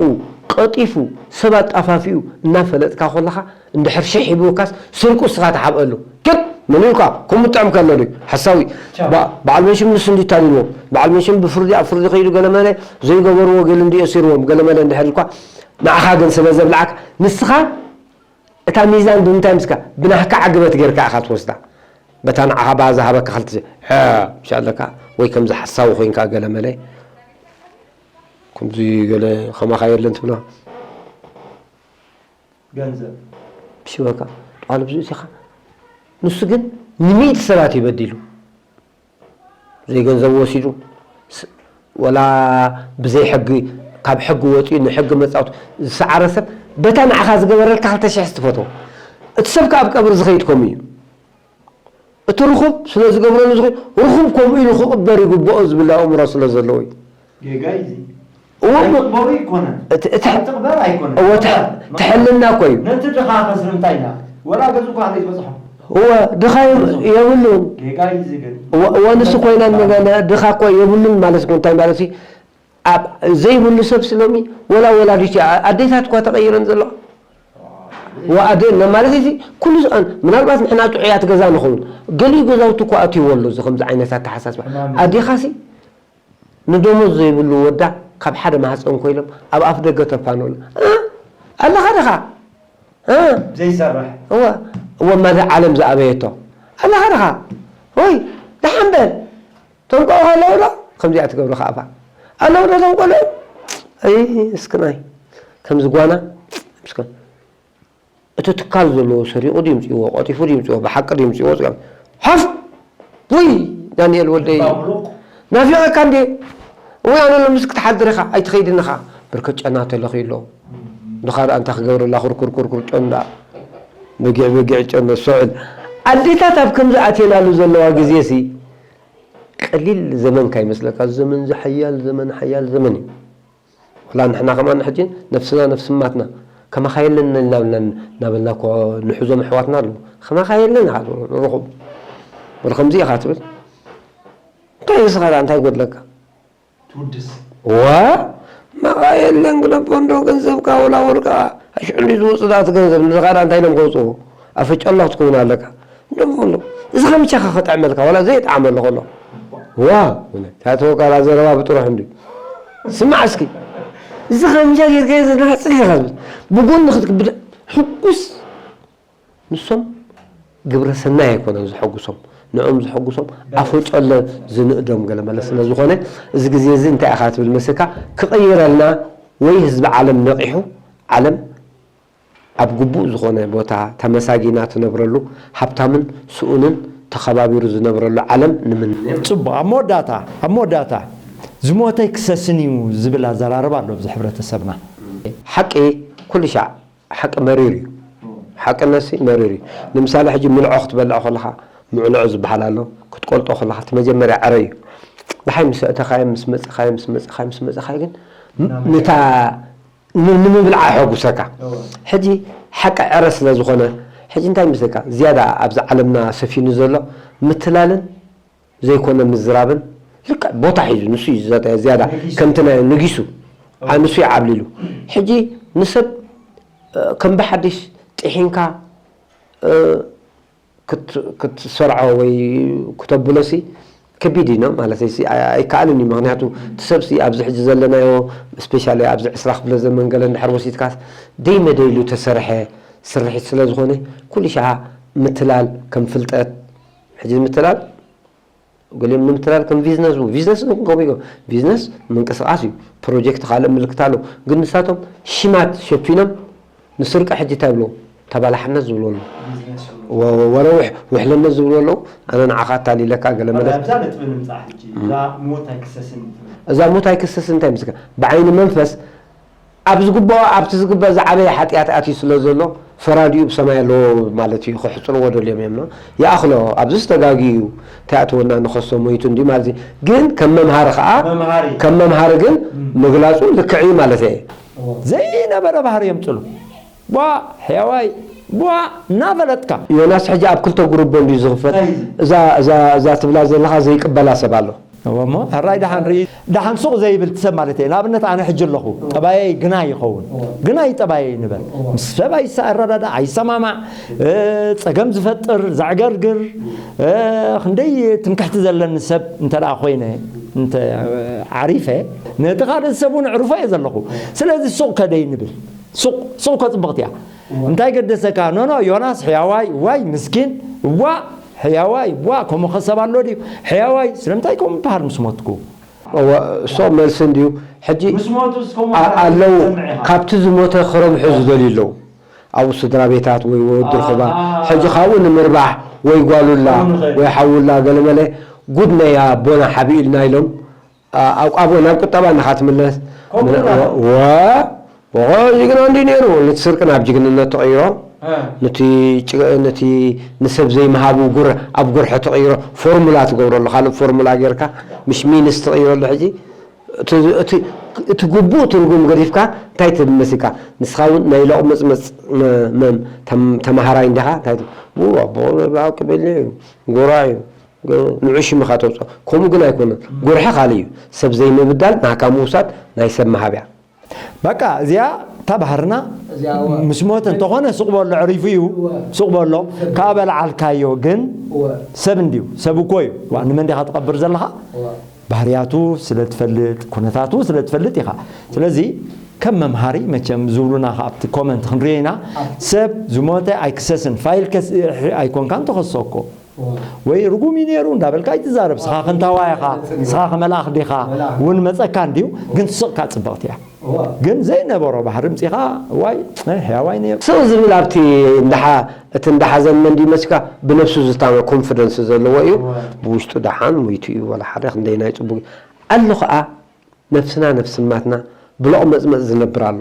ቀጢፉ፣ ሰብ ኣጣፋፊኡ እናፈለጥካ ከለኻ እንድሕር ሽሕ ሂብካስ ስርቁ እስኻ ትሓብአሉ። ግን መን ኢልካ? ከምኡ ጥዕም ከሎ ድዩ? ሓሳዊ። ቻው። ባ-፣ በዓል መንሽም ንሱ እንዲ ታሊልዎም። በዓል መንሽም ብፍርዲ ኣብ ፍርዲ ከይዱ ገለመለ ዘይገበርዎ ገለ እንዲ ኣሲርዎም ገለመለ እንድሕር ኢልኳ ንዓኻ ግን ስለ ዘብልዓካ ንስኻ እታ ሚዛን ብምንታይ ምስካ ብናህካ ዓግበት ጌርካ ኢኻ ትወስዳ። በታ ንዓኻ ብኣ ዝሃበካ ክልተ ሸ-፣ ሐ፣ ምሽ ኣለካ ወይ ከምዚ ሓሳዊ ኮይንካ ገለመለ ከምዚ ገለ ከማኻ የለን ትብሎ። ገንዘብ። ምሽ በቃ ጣል ብዙ ኢኻ። ንሱ ግን ንሚእቲ ሰባት እዩ በዲሉ። ዘይገንዘቡ ወሲዱ፣ ስ-፣ ወላ ብዘይ ሕጊ፣ ካብ ሕጊ ወጺኡ ንሕጊ መጻወቲ ዝሰዓረ ሰብ፣ በታ ንዓኻ ዝገበረልካ ክልተ ሽሕ ትፈትዎ። እቲ ሰብ ከኣ ኣብ ቀብሪ ዝኸይድ ከምኡ እዩ። እቲ ርኹብ ስለ ዝገብረሉ ዝኸይድ፣ ርኹብ ከምኡ ኢሉ ክቕበር ይግብኦ ዝብል ኣእምሮ ስለ ዘለዎ እዩ። ጌጋ እዩ እዚ። እዎ፣ እሞ ኣይትቕበሩ ኣይኮነን። እቲ፣ እቲ፣ ኣይትቕበር ኣይኮነን። እዎ፣ እቲ፣ ትቕበር። እቲ ሕልና እኮ እዩ። ነቲ ድኻ ከስሪ እንታይ ኢላ? ወላ ገዙ እኳ ዘይትበጽሖ። እወ፣ ድኻ የብ-፣ የብሉን። ጌጋ እዩ እዚ ግን። እወ፣ እወ፣ ንሱ ኮይና መገለ ድኻ እኮ የብሉን ማለት እኮ እንታይ ማለት እዩ? ኣብ ዘይብሉ ሰብ ስሎሚ ወላ ወላዲት እያ፣ ኣዴታት እኳ ተቐይረን ዘለዋ። እወ፣ ኣደ፣ ነ-፣ ማለት እዚ ኩሉ ዝኣን-፣ ምናልባት ንሕና ጥዑያት ገዛ ንኸውን። ገሊኡ ገዛውቲ እኳ ኣትይዎ ኣሎ፣ እዚ ከምዚ ዓይነት ኣተሓሳስባ። ሕማም እዩ። ኣዴኻሲ ንደሞዝ ዘይብሉ ወዳ ካብ ሓደ ማህፀን ኮይኖም ኣብ ኣፍ ደገ ተፋንውና። እ? ኣለኻ ድኻ? እ? ዘይሰርሕ። እወ፣ እወ፣ ማዳ ዓለም ዝኣበየቶ። ኣለኻ ድኻ? ወይ፣ ደሓን በል። ቶም ቆልዑ ኣለዉ ዶ? ከምዚኣ ትገብሩ ከኣ ኣለዉ ዶ ቶም ቆልዑ? ኣይ፣ ምስክናይ። ከምዚ ጓና፣ ምስክን። እቲ ትካል ዘለዎ ሰሪቑ ድዩ ምጽእዎ? ቀጢፉ ድዩ ምጽእዎ? ብሓቂ ድዩ ምጽእዎ? ጽጋም። ሓፍ! ውይ! ዳንኤል ወደይ። ልባ ምሉቕ። ናፊቐካ እንዴ? ወይ ኣነ ሎምስ ክትሓድር ኢኻ ኣይትኸይድን ኢኻ። ብርከ ጨና ተለኺ ኣሎ። ድኻ ደኣ እንታይ ክገብረላ? ኩርኩር ኩርኩር ጨን ደኣ። በጊዕ በጊዕ ጨን፣ ሰዑል። ኣዴታት ኣብ ከምዚ ኣትየናሉ ዘለዋ ግዜ ሲ ቀሊል ዘመን ካይመስለካ። እዚ ዘመን እዚ ሓያል ዘመን፣ ሓያል ዘመን እዩ። ወላ ንሕና ከማን ሕጂ ነፍስና ነፍስማትና ከማኻ የለን እናበልና፣ እናበልና እኮ ንሕዞም ኣሕዋትና ኣለዉ። ከማኻ የለን ኢኻ ትብሎ ንረኹብ። ወላ ከምዚ ኢኻ ትብል። እንታይ እዩ ስኻ እንታይ ይጎድለካ? ትውድስ። ዋ፣ ማኻ የለን ግደፎ እንዶ ገንዘብካ ወላ ወርቃ ኣሽዑ እንዲ ዝወጽእ ደኣ እቲ ገንዘብ። ንዝኻ ደኣ እንታይ ኢሎም ከውጽኡ? ኣፈጨሎ ክትከውን ኣለካ። እንዶ እንዶ። እዚ ከምቻኻ ክጥዕመልካ፣ ዋላ ዘይጥዓመሉ ከሎ። ዋ፣ እውነት። ታተወ ካላ ዘረባ ብጥሩሕ እንዲ። ስማዕ እስኪ። እዚ ከምቻ ጌርካዮ ዘለኻ ጽሒኻ ዝብል። ብጎኒ ክትክብድ ሕጉስ። ንሶም ግብረ ሰናይ ኣይኮነን ዘሐጉሶም። ንዕኦም ዘሐጉሶም ኣፈጨሎ ዝንእዶም ገለ መለ ስለ ዝኾነ፣ እዚ ግዜ እዚ እንታይ ኢኻ ትብል መስልካ? ክቕይረልና ወይ ህዝቢ ዓለም ነቒሑ፣ ዓለም ኣብ ግቡእ ዝኾነ ቦታ ተመሳጊና ትነብረሉ፣ ሃብታምን ስኡንን ተኸባቢሩ ዝነብረሉ ዓለም ንምነ። ጽቡቕ። ኣብ መወዳእታ፣ ኣብ መወዳእታ፣ ዝሞተ ኣይክሰስን እዩ ዝብል ኣዘራርባ ኣሎ ኣብዚ ሕብረተሰብና። ሓቂ ኩሉ ሻዕ፣ ሓቂ መሪር እዩ። ሓቅነትሲ መሪር እዩ። ንምሳሌ ሕጂ ምልዖ ክትበልዕ ከለኻ፣ ምዕልዖ ዝበሃል ኣሎ። ክትቆልጦ ከለኻ፣ እቲ መጀመርያ ዕረ እዩ። ደሓይ ምስ ኣእተኻዮ፣ ምስ መጽኻዮ፣ ምስ መጽኻዮ፣ ምስ መጽኻዮ ግን፣ ም-፣ ነታ ን-፣ ንምብላዕ ኣሐጉሰካ። እወ። ሕጂ ሓቂ ዕረ ስለ ዝኾነ፣ ሕጂ እንታይ ይመስለካ? ዝያዳ ኣብዚ ዓለምና ሰፊኑ ዘሎ ምትላልን ዘይኮነ ምዝራብን ልክዕ ቦታ ሒዙ፣ ንሱ እዩ ዝያዳ፣ ዝያዳ ንጊሱ። ከምቲ ናይ ንጊሱ። እወ። ዓ-፣ ንሱ እዩ ዓብሊሉ። ሕጂ ንሰብ፣ እ፣ ከም ብሓድሽ ጥሒንካ፣ እ፣ ክት-፣ ክትሰርዖ ወይ ክተብሎሲ ከቢድ እዩ፣ ኖ? ማለተይሲ፣ ኣይ-፣ ኣይከኣልን እዩ። ምኽንያቱ፣ እቲ ሰብሲ ኣብዚ ሕጂ ዘለናዮ፣ ስፔሻሊ ኣብዚ ዕስራ ክፍለ ዘመን ገለ እንድሕር ወሲድካስ፣ ደይመደይሉ ተሰርሐ ስርሒት ስለ ዝኾነ፣ ኩሉ ሻዓ ምትላል ከም ፍልጠት፣ ሕጂ ምትላል፣ ገሊኦም ንምትላል ከም ቢዝነስ፣ ቢዝነስ እውን ከምኡ እዩ። ቢዝነስ ምንቅስቓስ እዩ። ፕሮጀክት ካልእ ምልክት ኣለዎ። ግን ንሳቶም ሽማት ሸፊኖም ንስርቂ ሕጂ እንታይ ይብልዎ? ተባላሕነት ዝብልዎ ኣለዉ። ቢዝነስ ይብልዎ። ወ-፣ ወ-፣ ወረ ውሕ-፣ ውሕልነት ዝብልዎ ኣለዉ። ኣነ ንዓኻ ኣታሊለካ ገለ መለ። ኣብዛ ነጥቢ ንምጻእ ሕጂ፣ እዛ ሞት ኣይክሰስን ትብል። እዛ ሞት ኣይክሰስን እንታይ ምስካ? ብዓይኒ መንፈስ ኣብ ዝግብኦ፣ ኣብቲ ዝግባእ ዝዓበየ ሓጢኣት ኣትዩ ስለ ዘሎ፣ ፈራዲኡ ብሰማይ ኣለዎ ማለት እዩ። ክሕጽርዎ ደልዮም እዮም፣ ኖ? ይኣኽሎ፣ ኣብዚስ ተጋግዩ እዩ፣ እንታይ ኣተወና፣ ንኸሶ ሞይቱ እንዲ ማለት እዩ። ግን ከም መምሃሪ ኸኣ፣ መምሃሪ። ከም መምሃሪ ግን እም። ምግላጹ ልክዕ እዩ ማለት እየ። ዘይነበረ ባህሪ የምጽሉ። ቧ፣ ሕያዋይ፣ ቧ እናፈለጥካ። ዮናስ ሕጂ ኣብ ክልተ ጉሩቦ እንድዩ ዝኽፈል። እንታይ እዩ? እዛ፣ እዛ፣ እዛ ትብላ ዘለኻ ዘይቅበላ ሰብ ኣሎ። እወ እሞ፣ ሕራይ ደሓን ርኢ። ደሓን ሱቕ ዘይብል ሰብ ማለት እየ። ንኣብነት ኣነ ሕጂ ኣለኹ። ጠባየይ ግናይ ይኸውን። ግናይ ጠባየይ ንበል። ምስ ሰብ ኣይሰ-፣ ኣይረዳዳእ፣ ኣይሰማማዕ፣ እ፣ ጸገም ዝፈጥር፣ ዘዕገርግር፣ እ፣ ክንደይ ትምክሕቲ ዘለኒ ሰብ እንተ ደኣ ኮይነ፣ እንተ ዓሪፈ፣ ነቲ ካልእ ሰብ እውን ዕርፎ እየ ዘለኹ። ስለዚ ሱቕ ከደይ ንብል። ሱቕ፣ ሱቕ ከጽብቕት እያ። እንታይ ገደሰካ? ኖ፣ ኖ፣ ዮናስ ሕያዋይ፣ ዋይ፣ ምስኪን፣ እዋእ፣ ሕያዋይ፣ እዋእ፣ ከምኡ ኸ ሰብ ኣሎ ድዩ? ሕያዋይ፣ ስለምንታይ ከምኡ ይበሃል ምስ ሞትኩ? እወ፣ እሶ መልሲ እንድዩ። ሕጂ ምስ ሞቱስ ከምኡ ኣ-፣ ኣለዉ፣ ትሰምዕ ኢኻ? ካብቲ ዝሞተ ክረብሑ ዝደልዩ ኣለዉ። ኣብኡ ስድራ ቤታት ወይ ወዲ ኣሃ። ርኹባ፣ ሕጂ ካብኡ ንምርባሕ ወይ ጓሉላ፣ ከምኡ ንኽእል። ወይ ሓውላ፣ ገለመለ፣ ጉድ ነያ ኣቦና ሓቢኡልና ኢሎም፣ ኣ-፣ ኣብ፣ ኣብ፣ ናብ ቁጠባ እንዲኻ ትምለስ። ከምኡ ምና-፣ ዳ። ወ-፣ ወ-፣ ወ-፣ ጅግና እንዲ ነይሩ፣ ነቲ ስርቂ ናብ ጅግንነት ተቐይሮ፣ እ። ነቲ ጭ-፣ ነቲ ንሰብ ዘይምሃቡ ጉር-፣ ኣብ ጉርሒ ተቐይሮ፣ ፎርሙላ ትገብረሉ፣ ካልእ ፎርሙላ ጌርካ፣ ምሽ ሚንስ ትቕይረሉ። ሕጂ እቲ፣ እቲ፣ እቲ ግቡእ ትርጉም ገዲፍካ፣ እንታይ ትብል መሲልካ? ንስኻ እውን ናይ ሎቕመጽመጽ መ-፣ መ-፣ ተም-፣ ተማሃራይ እንዲኻ፣ እንታይ ትብል? ው፣ ኣቦ፣ ብሓቂ በሊዕ እዩ፣ ጎራዕ እዩ። ገ-፣ ንዑ ሽምኻ ተውፅኦ። ከምኡ ግን ኣይኮነን። ጉርሒ ካልእ እዩ። ሰብ ዘይምብዳል ናካ ምውሳድ ናይ ሰብ መሃብያ። በቃ እዚኣ እታ ባህርና እዚኣ እወ። ምስ ሞተ እንተኾነ ሱቕ በሎ፣ ዕሪፉ እዩ። እወ። ሱቕ በሎ። ካብ በልዓልካዮ ግን እወ። ሰብ እንድዩ። ሰብ እኮ እዩ። ዋ፣ ንመን ዲኻ ትቐብር ዘለኻ? እወ። ባህርያቱ ስለ ትፈልጥ፣ ኩነታቱ ስለ ትፈልጥ ኢኻ። ስለዚ ከም መምሃሪ መቸም ዝብሉና ከኣ ኣብቲ ኮመንት ክንሪኦ ኢና። ኣብ ሰብ ዝሞተ ኣይክሰስን። ፋይል ከስ-፣ ኣይኮንካን ትኸሶ እኮ። እወ። ወይ ርጉም እዩ ነይሩ እንዳበልካ ኣይትዛረብ። ስኻ ክንታዋይ ኢኻ፣ እወ። ስኻ ከመልኣኽ ዲኻ፣ መልኣኽ። እውን መጸካ እንድዩ፣ ግን ስቕካ ጽብቕቲ እያ። እወ። ግን ዘይነበሮ ባህሪ ምጺኻ፣ ዋይ፣ ናይ ሕያዋይ ነይሩ። ስቕ ዝብል ኣብቲ እንዳሓ-፣ እቲ እንዳሓዘን መን ድዩ መሲልካ? ብነብሱ ዝታመ ኮንፊደንስ ዘለዎ እዩ። እወ። ብውሽጡ ደሓን ሞይቱ እዩ፣ ወላ ሓደ ክንደይ ናይ ጽቡቕ ኣሎ ኸኣ ነፍስና ነፍስማትና ብሎቕ መጽመጽ ዝነብር ኣሎ።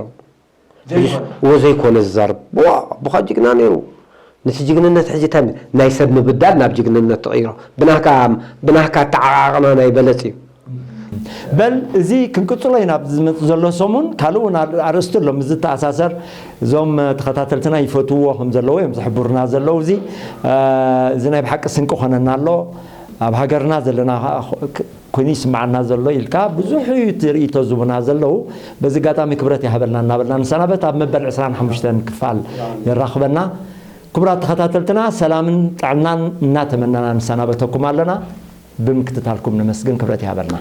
እዎ ዘይኮነ ዝዛርብ። ዋ፣ ኣቦኻ ጅግና ነይሩ። ነቲ ጅግንነት ሕጂ እንታይ ሚ-፣ ናይ ሰብ ምብዳል ናብ ጅግንነት ተቐይሮ። ብናካ፣ ብናካ ኣተዓቓቕና ናይ በለጽ እዩ። በል እዚ ክንቅጽሎ ኢና ኣብዚ ዝመጽእ ዘሎ ሰሙን። ካልእ እውን ኣር-፣ ኣርእስቲ ኣሎ ምስ ዝተኣሳሰር። እዞም ተኸታተልትና ይፈትውዎ ከም ዘለዉ እዮም ዝሕብሩና ዘለዉ። እዚ፣ እ፣ እዚ ናይ ብሓቂ ስንቂ ኮነና ኣሎ። ኣብ ሃገርና ዘለና ኸ-፣ ክ-፣ ኮይኑ ይስምዓና ዘሎ ኢልካ ብዙሕ እዩ እቲ ርእይቶ ዝቡና ዘለዉ። በዚ ኣጋጣሚ ክብረት ይሃበልና እናበልና ንሰናበት። ኣብ መበል ዕስራን ሓሙሽተን ክፋል የራኽበና። ክቡራት ተኸታተልትና ሰላምን ጥዕናን እናተመነና ንሰናበተኩም ኣለና። ብምክትታልኩም ነመስግን። ክብረት ይሃበልና።